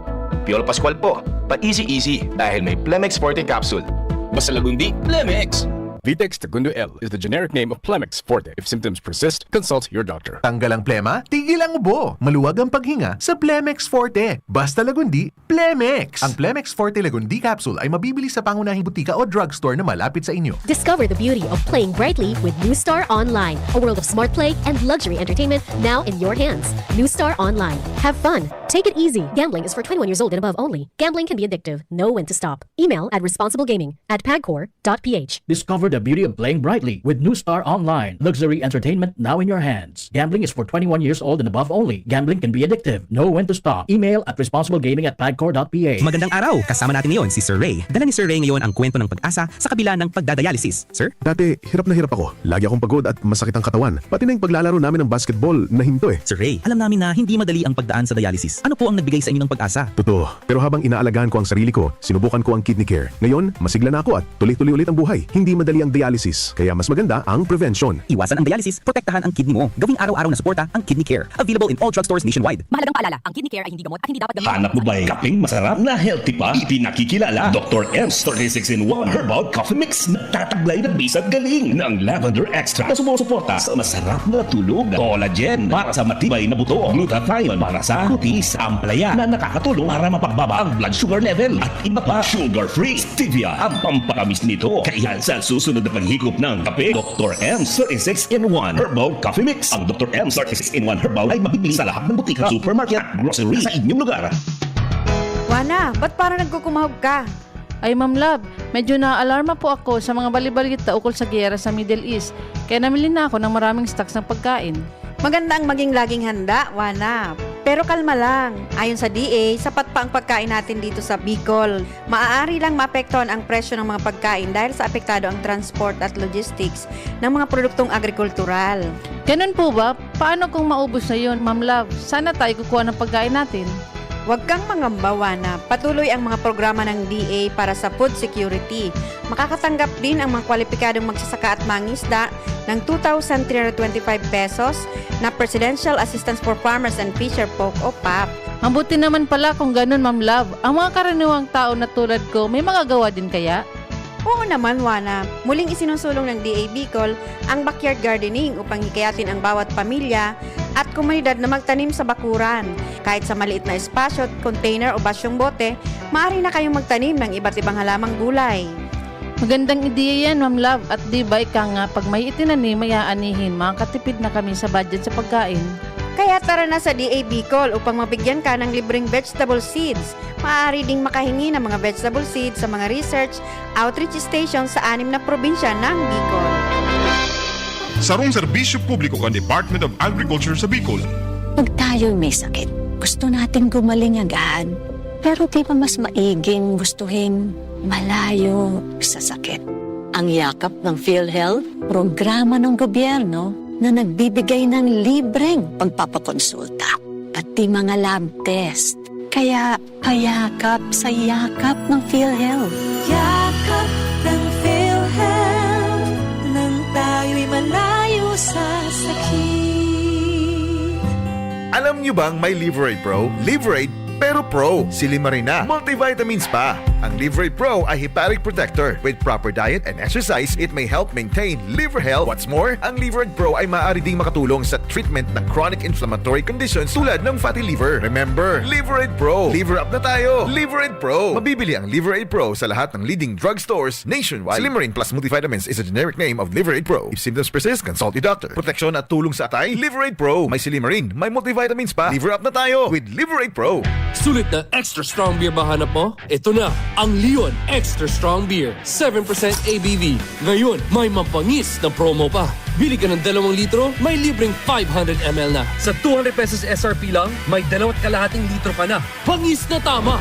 Piolo Pascual po, pa-easy-easy dahil may Plemex Forte Capsule. Basta lagundi, Plemex! Vitex Segundo L is the generic name of Plemex Forte. If symptoms persist, consult your doctor. Tanggal ang plema, tigil ang ubo. Maluwag ang paghinga sa Plemex Forte. Basta lagundi, Plemex! Ang Plemex Forte Lagundi Capsule ay mabibili sa pangunahing butika o drugstore na malapit sa inyo. Discover the beauty of playing brightly with New Star Online, a world of smart play and luxury entertainment now in your hands. New Star Online. Have fun. Take it easy. Gambling is for twenty-one years old and above only. Gambling can be addictive. Know when to stop. Email at responsiblegaming at pagcor dot ph. Discover the beauty of playing brightly with New Star Online. Luxury entertainment now in your hands. Gambling is for twenty-one years old and above only. Gambling can be addictive. Know when to stop. Email at responsiblegaming at pagcor dot ph. Magandang araw! Kasama natin ngayon si Sir Ray. Dala ni Sir Ray ngayon ang kwento ng pag-asa sa kabila ng pagdadialysis. Sir? Dati, hirap na hirap ako. Lagi akong pagod at masakit ang katawan. Pati na yung paglalaro namin ng basketball, nahinto eh. Sir Ray, alam namin na hindi madali ang pagdaan sa dialysis. Ano po ang nagbigay sa inyo ng pag-asa? Totoo. Pero habang inaalagaan ko ang sarili ko, sinubukan ko ang Kidney Care. Ngayon, masigla na ako at tuloy-tuloy ulit ang buhay. Hindi madali ang dialysis, kaya mas maganda ang prevention. Iwasan ang dialysis, protektahan ang kidney mo. Gawing araw-araw na suporta ang Kidney Care. Available in all drugstores nationwide. Mahalagang paalala, ang Kidney Care ay hindi gamot at hindi dapat gamitin. Hanap mo ba'y kaping masarap na healthy pa? Ipinakikilala, Doktor M's thirty-six in one Herbal Coffee Mix. Nagtataglay ng bisa at galing ng lavender extract na sumusuporta sa masarap na tulog, collagen para sa matibay na buto, glutathione para sa kutis, ampalaya na nakakatulong para mapagbaba ang blood sugar level, at iba pa. Sugar-free stevia ang pampatamis nito. Kaya sa susunod na paghigop ng kape, Doktor M's thirty-six in one Herbal Coffee Mix. Ang Doktor M's thirty-six in one Herbal ay mabibili sa lahat ng butika, supermarket at grocery sa inyong lugar. Wana, ba't parang nagkukumahog ka? Ay, Ma'am Love, medyo naaalarma po ako sa mga balibalita ukol sa giyera sa Middle East, kaya namili na ako ng maraming stocks ng pagkain. Maganda ang maging laging handa, Wana. Pero kalma lang. Ayon sa D A, sapat pa ang pagkain natin dito sa Bicol. Maaari lang maapektuhan ang presyo ng mga pagkain dahil sa apektado ang transport at logistics ng mga produktong agrikultural. Ganun po ba? Paano kung maubos na yun, Ma'am Love? Saan na tayo kukuha ng pagkain natin? Huwag kang mangamba, Wana. Patuloy ang mga programa ng D A para sa food security. Makakatanggap din ang mga kwalipikadong magsasaka at mangisda ng two thousand three hundred twenty-five pesos na Presidential Assistance for Farmers and Fisher Folk o pap. Mabuti naman pala kung ganun, Ma'am Love. Ang mga karaniwang tao na tulad ko, may magagawa din kaya? Oo naman, Wana. Muling isinusulong ng D A Bicol ang backyard gardening upang hikayatin ang bawat pamilya at komunidad na magtanim sa bakuran. Kahit sa maliit na espasyo, container o basyong bote, maaari na kayong magtanim ng iba't ibang halamang gulay. Magandang ideya yan, Ma'am Love. At di ba ika nga, pag may itinanim, may aanihin, makakatipid na kami sa budget sa pagkain. Kaya tara na sa D A Bicol upang mabigyan ka ng libreng vegetable seeds. Maaari ding makahingi ng mga vegetable seeds sa mga research outreach station sa anim na probinsya ng Bicol. Sarong serbisyo publiko kan Department of Agriculture sa Bicol. Pag tayo'y may sakit, gusto natin gumaling agad. Pero di ba mas maiging gustuhin malayo sa sakit? Ang Yakap ng PhilHealth, programa ng gobyerno na nagbibigay ng libreng pagpapakonsulta, pati mga lab test. Kaya payakap sa Yakap ng PhilHealth. Yakap ng PhilHealth, nang tayo'y malayo sa sakit. Alam nyo bang may Liverade Pro? Liverade, pero Pro. Silimarin na. Multivitamins pa. Ang Liverade Pro ay hepatic protector. With proper diet and exercise, it may help maintain liver health. What's more, ang Liverade Pro ay maaari ding makatulong sa treatment ng chronic inflammatory conditions tulad ng fatty liver. Remember, Liverade Pro. Liver up na tayo. Liverade Pro. Mabibili ang Liverade Pro sa lahat ng leading drugstores nationwide. Silimarin Plus Multivitamins is a generic name of Liverade Pro. If symptoms persist, consult your doctor. Proteksyon at tulong sa atay, Liverade Pro. May silimarin, may multivitamins pa. Liver up na tayo with Liverade Pro. Sulit na extra strong beer ba hanap mo? Ito na, ang Leon Extra Strong Beer, seven percent A B V. Ngayon, may mabangis na promo pa. Bili ka ng dalawang litro, may libreng five hundred M L na. Sa two hundred pesos S R P lang, may dalawat kalahating litro ka na. Bangis na tama!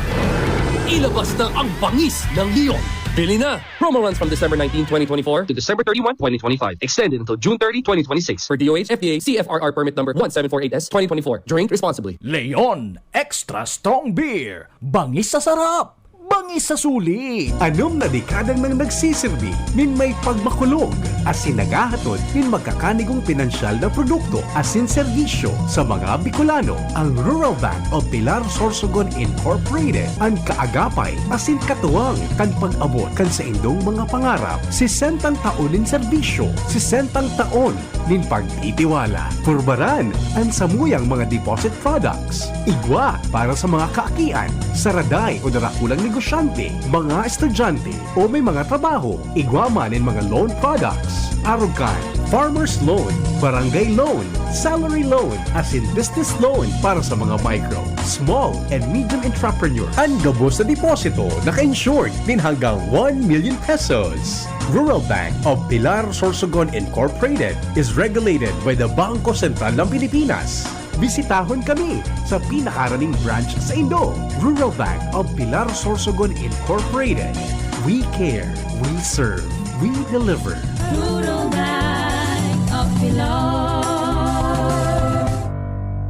Ilabas na ang bangis ng Leon. Bili na! Promo runs from December nineteen, twenty twenty-four to December thirty-one, twenty twenty-five. Extended until June thirty, twenty twenty-six. For D O H, F D A, C F R R permit number one seven four eight S twenty twenty-four. Drink responsibly. Leon Extra Strong Beer. Bangis sa sarap, bangis sa suli. Anom na dekada nang nagsisirbi nin may pagmakulog asin naghahatod nin magkakanigong pinansyal na produkto asin serbisyo sa mga Bicolano. Ang Rural Bank of Pilar Sorsogon Incorporated, an kaagapay asin katuwang kan pag-abot kan saindong mga pangarap. Sesentang taon nin serbisyo, sesentang taon nin pagtitiwala. Purbaran an samuyang mga deposit products. Igwa para sa mga kaakian, saraday o darakulang negosyante, mga estudyante o may mga trabaho. Igwa man nin mga loan products. Arog kan farmer's loan, barangay loan, salary loan, asin business loan para sa mga micro, small, and medium entrepreneur. An gabos na deposito naka-insured nin hanggang one million pesos. Rural Bank of Pilar Sorsogon Incorporated is regulated by the Bangko Sentral ng Pilipinas. Bisitahon kami sa pinakaraning branch saindo. Rural Bank of Pilar Sorsogon Incorporated. We care, we serve, we deliver. Rural Bank of Pilar.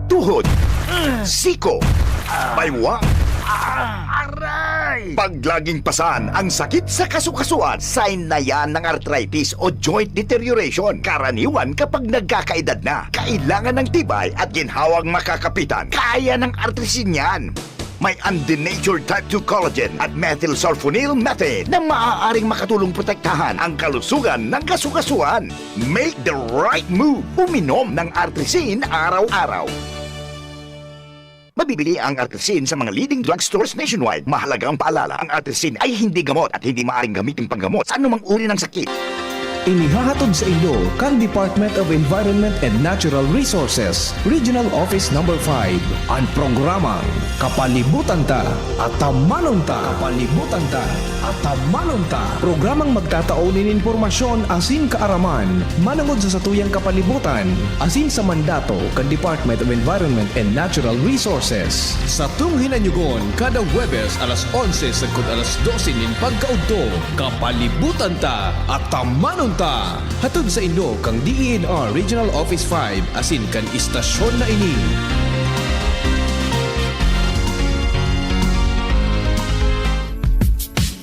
Tuhod, siko, baywang, aray! Paglaging pasan ang sakit sa kasukasuan, sign na yan ng arthritis o joint deterioration. Karaniwan kapag nagkakaedad na, kailangan ng tibay at ginhawang makakapitan. Kaya ng Artrisin yan. May undenatured type two collagen at methylsulfonyl methane na maaaring makatulong protektahan ang kalusugan ng kasukasuan. Make the right move. Uminom ng Artrisin araw-araw. Mabibili ang Artrisin sa mga leading drugstores nationwide. Mahalagang paalala, ang Artrisin ay hindi gamot at hindi maaaring gamitin panggamot sa anumang uri ng sakit. Inihahatod sa inyo kan Department of Environment and Natural Resources, Regional Office Number five, an programang Kapalibutan Ta, Atamanon Ta. Kapalibutan Ta, Atamanon Ta. Programang magtatao nin impormasyon asin kaaraman manongod sa satuyang kapalibutan asin sa mandato kan Department of Environment and Natural Resources. Satong hinanyugon kada Huwebes alas onse sagkod alas dose nin pagkaudto. Kapalibutan Ta, Atamanon Ta. Hatod saindo kan D E N R Regional Office five asin kan istasyon na ini.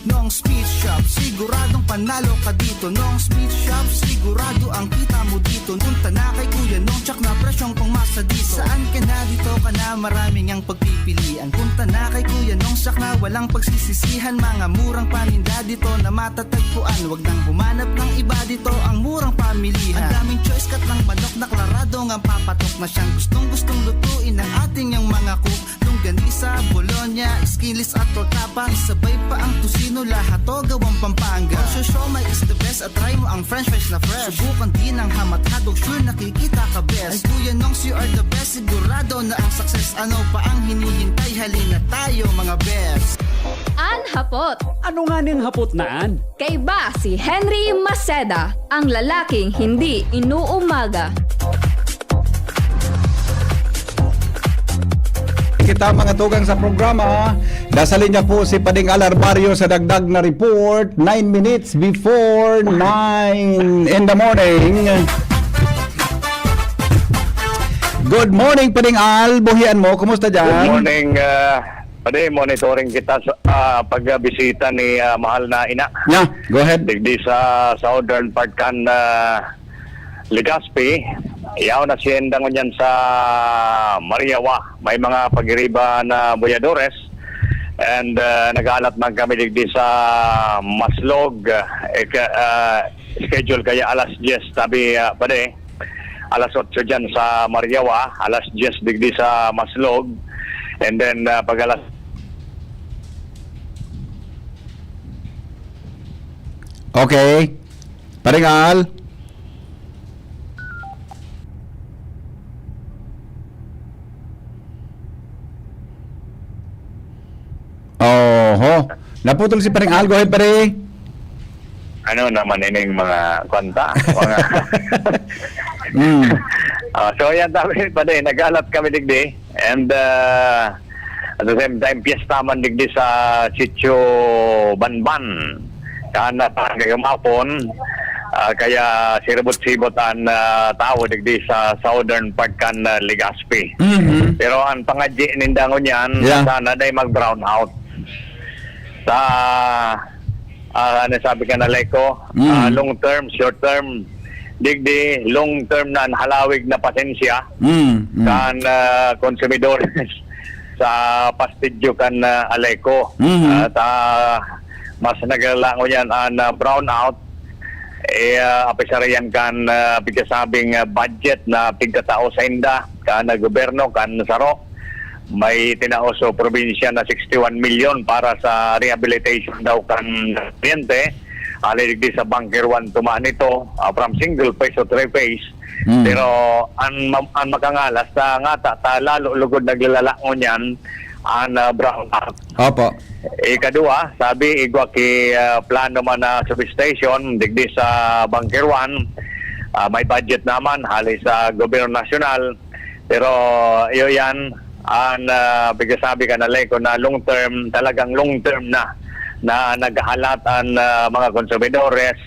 Nong's Meat Shop, siguradong panalo ka dito. Nong's Meat Shop, sigurado ang kita mo dito. Punta na kay Kuya Nong, tsak na presyong pangmasa dito. Saan ka na dito ka na, maraming ang pagpipilian. Punta na kay Kuya Nong, tsak na walang pagsisisihan. Mga murang paninda dito na matatagpuan. Wag nang humanap ng iba dito, ang murang pamilihan. Ang daming choice, kat ng manok na klarado nga papatok na siyang gustong-gustong lutuin ng ating yang mga cook. Longganisa, bologna, skinless at tortapa, isabay pa ang tocino, lahat to gawang Pampanga. Ang siomai is the best at try mo ang french fries na fresh. Subukan din ang ham at hotdog, sure nakikita ka best. Ay Kuya Nongs, you are the best, sigurado na ang success. Ano pa ang hinihintay? Halina tayo mga best. Hapot. Ano nga ning hapot na an? Kaiba si Henry Maceda, ang lalaking hindi inuumaga. Kita mga tugang sa programa, nasa linya po si Pading Al Armario sa dagdag na report, nine minutes before nine in the morning. Good morning, Pading Al. Buhian mo. Kumusta dyan? Good morning, ah, Padi, monitoring kita sa, ah, pagbisita ni, ah, mahal na ina. Yeah, go ahead. Digdi sa southern part kan, ah, Legazpi. Yaon na siya ngunyan sa Mariawa. May mga pagiriba na boyadores. And, ah, nag-aalat man kami digdi sa Maslog. Eh, ka-, ah, schedule kaya alas diyes, tabi, ah, Padi. Alas otso dyan sa Mariawa, alas diyes digdi sa Maslog. And then, ah, pag alas Okay. Paring Al? Oho. Naputol si Paring Al. Go ahead, pare. Ano naman ining mga kwanta? Mga Mm. Ah, so, yan, tabi, padi, nag-alat kami digdi. And, ah, at the same time, piyesta man digdi sa Sitio Banban. Kan, ah, Barangay Umapon, ah, kaya siribot-sibot an, ah, tawo digdi sa southern part kan, ah, Legazpi. Mhm. Pero ang pangadyi ninda ngunyan, Yeah. sana day mag-brown out. Sa, ah, ano sabi ka na, Leko? Mm. Ah, long term, short term. Digdi, long term na an halawig na pasensya Mm, mm. kan, ah, konsumidores sa pastidyo kan, ah, Aleco. Mhm. At, ah, mas naglalaon yan an, ah, brownout. Eh, ah, apisarayan kan, ah, pigkasabing, ah, budget na pigkatao sa inda, kan, ah, gobyerno, kan saro. May tinao sa probinsya na sixty-one milyon para sa rehabilitation daw kan kuryente. Hali digdi sa Bunker One tuma nito, ah, from single phase to three phase. Mm. Pero an ma-, an makangalas ta ngata ta lalo lugod naglalala ngunyan an, ah, brownout. Opo. Ikadua, sabi, igwa ki, ah, plano man na substation digdi sa Bunker One. Ah, may budget naman hali sa gobyerno nasyonal. Pero iyo yan, an, ah, pigkasabi kan Aleco na long term, talagang long term na, na naghahalat an, ah, mga konsumidores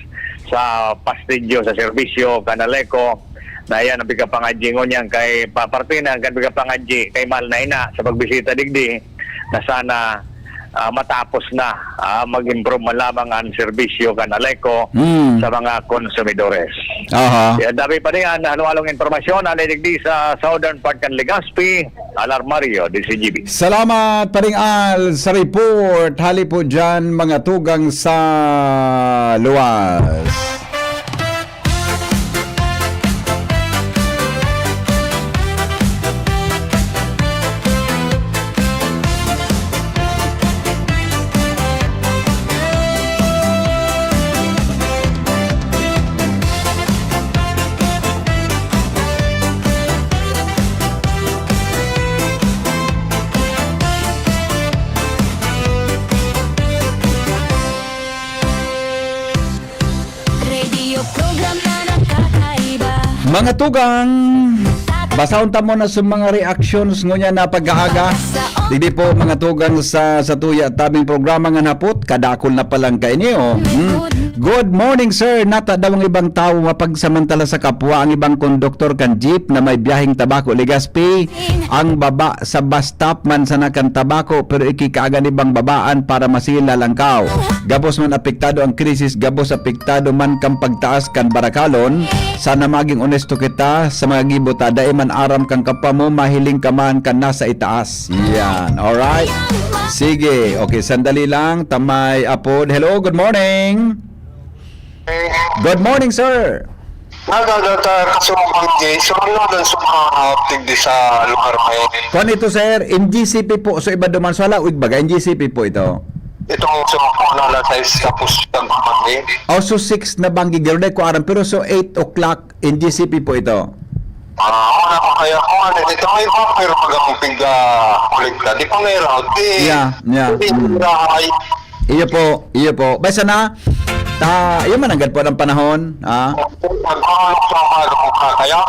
sa pastidyo, sa serbisyo kan Aleco, na iyan ang pigkapangadyi ngunyan kay pa-, parte na kan pigkapangadyi kay mahal na ina sa pagbisita digdi na sana, ah, matapos na, ah, mag-improve man lamang ang serbisyo kan Aleco Mm. sa mga konsumidores. Aha. Kaya dami pa rin ang halo-halong impormasyon, hali digdi sa southern part kan Legazpi, Al Armario, D Z G B. Salamat, Paring Al, sa report. Hali po dyan, mga tugang sa luwas. Radio program na nakakaiba. Mga tugang, basahon ta muna sa mga reactions ngunyan na pag-aaga. Digdi po, mga tugang, sa, sa tuya tabing programa nga hapot, kadakol na palang kaini, oh. Hmm. Good morning, sir. Nata daw ang ibang tawo mapagsamantala sa kapwa, ang ibang konduktor kan jeep na may biyaheng Tabaco Legazpi, ang baba sa bus stop man sana kan Tabaco, pero ikikaaga ni bang babaan para masiring lalangkaw. Gabos man apektado ang krisis, gabos apektado man kan pagtaas kan barakalon. Sana maging onesto kita sa mga gibo ta. Dai man aram kan kapwa mo, mahiling ka man kan nasa itaas. Yan, alright? Sige, okay, sandali lang. Tamay apod. Hello, good morning. Good morning, sir. Nagagata, kaso ang banggi, so ano lang sa mga haptig di sa lugar mo? Kwan ito, sir, N G C P po. So, iba duman. So, hala, wig baga, N G C P po ito. Itong sa mga na alas sais tapos nagbabanggi. Oh, so six na banggi, garo na ko aram. Pero so eight o'clock, N G C P po ito. Ah, wala ko kaya kung ano, ito may buffer pag ang pig, ah, kolekta. Di ko na iraw. Di, Yeah, yeah. Hindi Mm. irahay. Iyo po, iyo po. Basta na, ta, iyo man ang po ng panahon, ah. Nagkakaroon ng trabaho po ka kaya?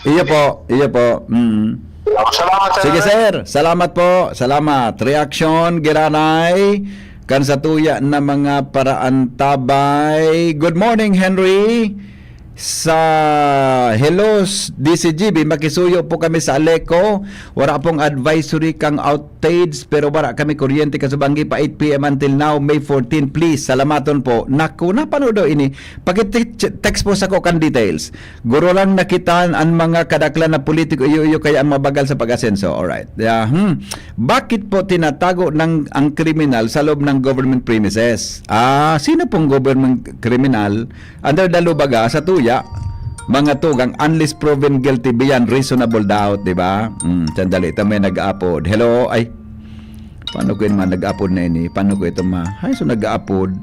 Iyo po, iyo po. Mm. Salamat, sir. Sige, sir. Salamat po. Salamat. Reaksyon, giraray. Kan sa tuya na mga paraantabay. Good morning, Henry. Sa, hello, s-, D C G B, makisuyo po kami sa Aleco. Wala pong advisory kang outage, pero wala kami kuryente kasubanggi pa eight P M until now, May fourteen. Please, salamaton po. Naku, napano daw ini? Paki-text po sa ko kan details. Guro lang nakitaan an mga kadaklan na politiko, iyo-iyo kaya ang mabagal sa pag-asenso. Alright. Yeah, hmm. Bakit po tinatago ng, ang kriminal sa loob ng government premises? Ah, sino pong government kriminal? Under the law baga, sa tuya, mga tugang, unless proven guilty beyond reasonable doubt, di ba? Hmm, sandali, ito may nag-upload. Hello, ay, paano ko yun man nag-upload na ini? Paano ko ito ma-, ay, so nag-upload.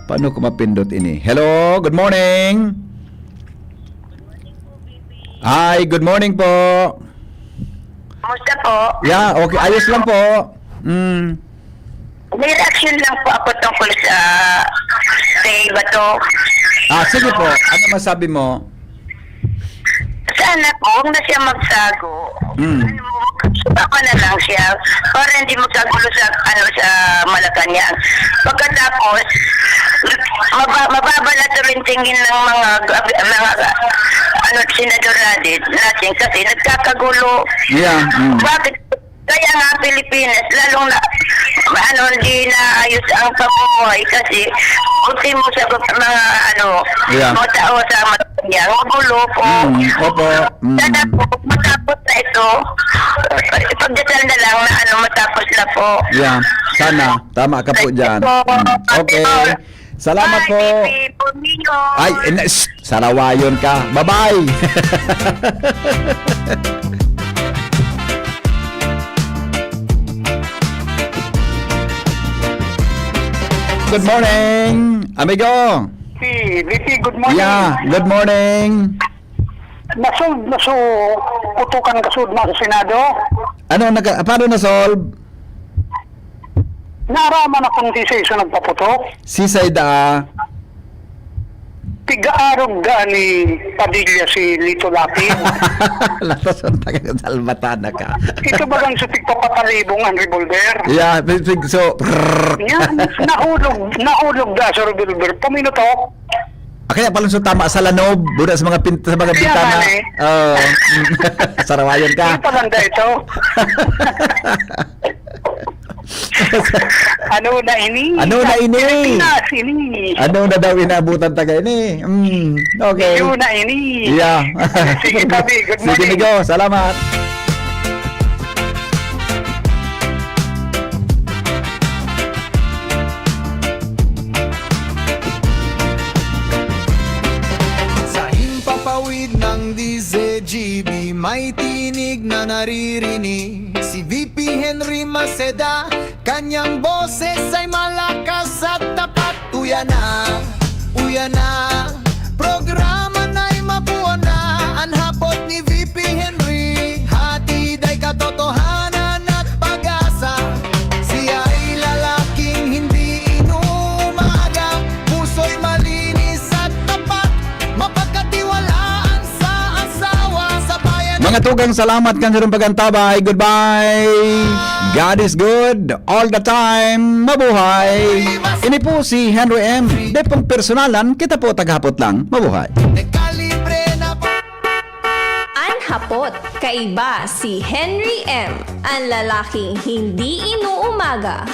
Paano ko mapindot ini? Hello, good morning. Hi, good morning po. Kumusta po? Yeah, okay. Ayos lang po. Mm. May reaction lang po ako tungkol sa kay Bato. Ah, sige po. Ano masabi mo? Sana po, huwag na siya magtago. Mm. Ano, subukan na lang siya para hindi magkagulo sa, ano, sa Malacañang. Pagkatapos, maba-, mababa na tuloy ang tingin ng mga, mga, ano, senador natin, natin kasi nagkakagulo. Yeah, mm. Bakit? Kaya nga Pilipinas, lalong na, ano, hindi naayos ang pamumuhay kasi ultimo sa mga, ano, Yeah. mga tao sa Malacañang, magulo po. Mm, opo. Mm. Sana po, matapos na ito. Pagdasal na lang na, ano, matapos na po. Yeah, sana. Tama ka po Thank you dyan. po. Mm. Okay. Salamat Bye, po. P P Borneo. Ay, eh, na-, shh, sarawayon ka. Bye-bye. Good morning, amigo. Si V P, good morning. Yeah, good morning. Na-solve na so putukan kasud na sa Senado? Ano, naka-, paano na-solve? Naaraman akong si Saiso nagpaputok. Si Saida. Pigaarog da ni Padilla si Lito Lapid. Latos ang taga Salbatana ka. Ito bagang sa tigpapatalibong ang revolver? Yeah, big, big, so, prrrr. Yan, nahulog, nahulog da sa revolver. Puminutok. Ah, kaya pala so tama sa lanob, buda sa mga pin-, sa mga Kaya bintana. nga eh. Oo. Sarawayan ka. Yung paganda ito. Ano na ini? Ano na ini? Pilipinas ini. Ano na daw inaabutan taga ini? Mm, okay. Yun na ini. Yeah. Sige, Tabi. Good Sige, morning. Migo. Salamat. Sa himpapawid ng D Z G B, may tinig na naririnig. Si V P Henry Maceda, kanyang boses ay malakas at tapat. Uya na, uya na, programa na'y mabuo na. An Hapot ni V P Henry, hatid ay katotohanan at pag-asa. Siya'y lalaking hindi inuumaga, puso'y malinis at tapat, mapagkatiwalaan sa asawa, sa bayan. Mga tugang, salamat kan sarong pag-antabay. Goodbye. God is good all the time. Mabuhay. Ini po si Henry M. Dai pong personalan, kita po taghapot lang. Mabuhay. Nagkalibre na po. An Hapot, kaiba si Henry M, an lalaking hindi inuumaga.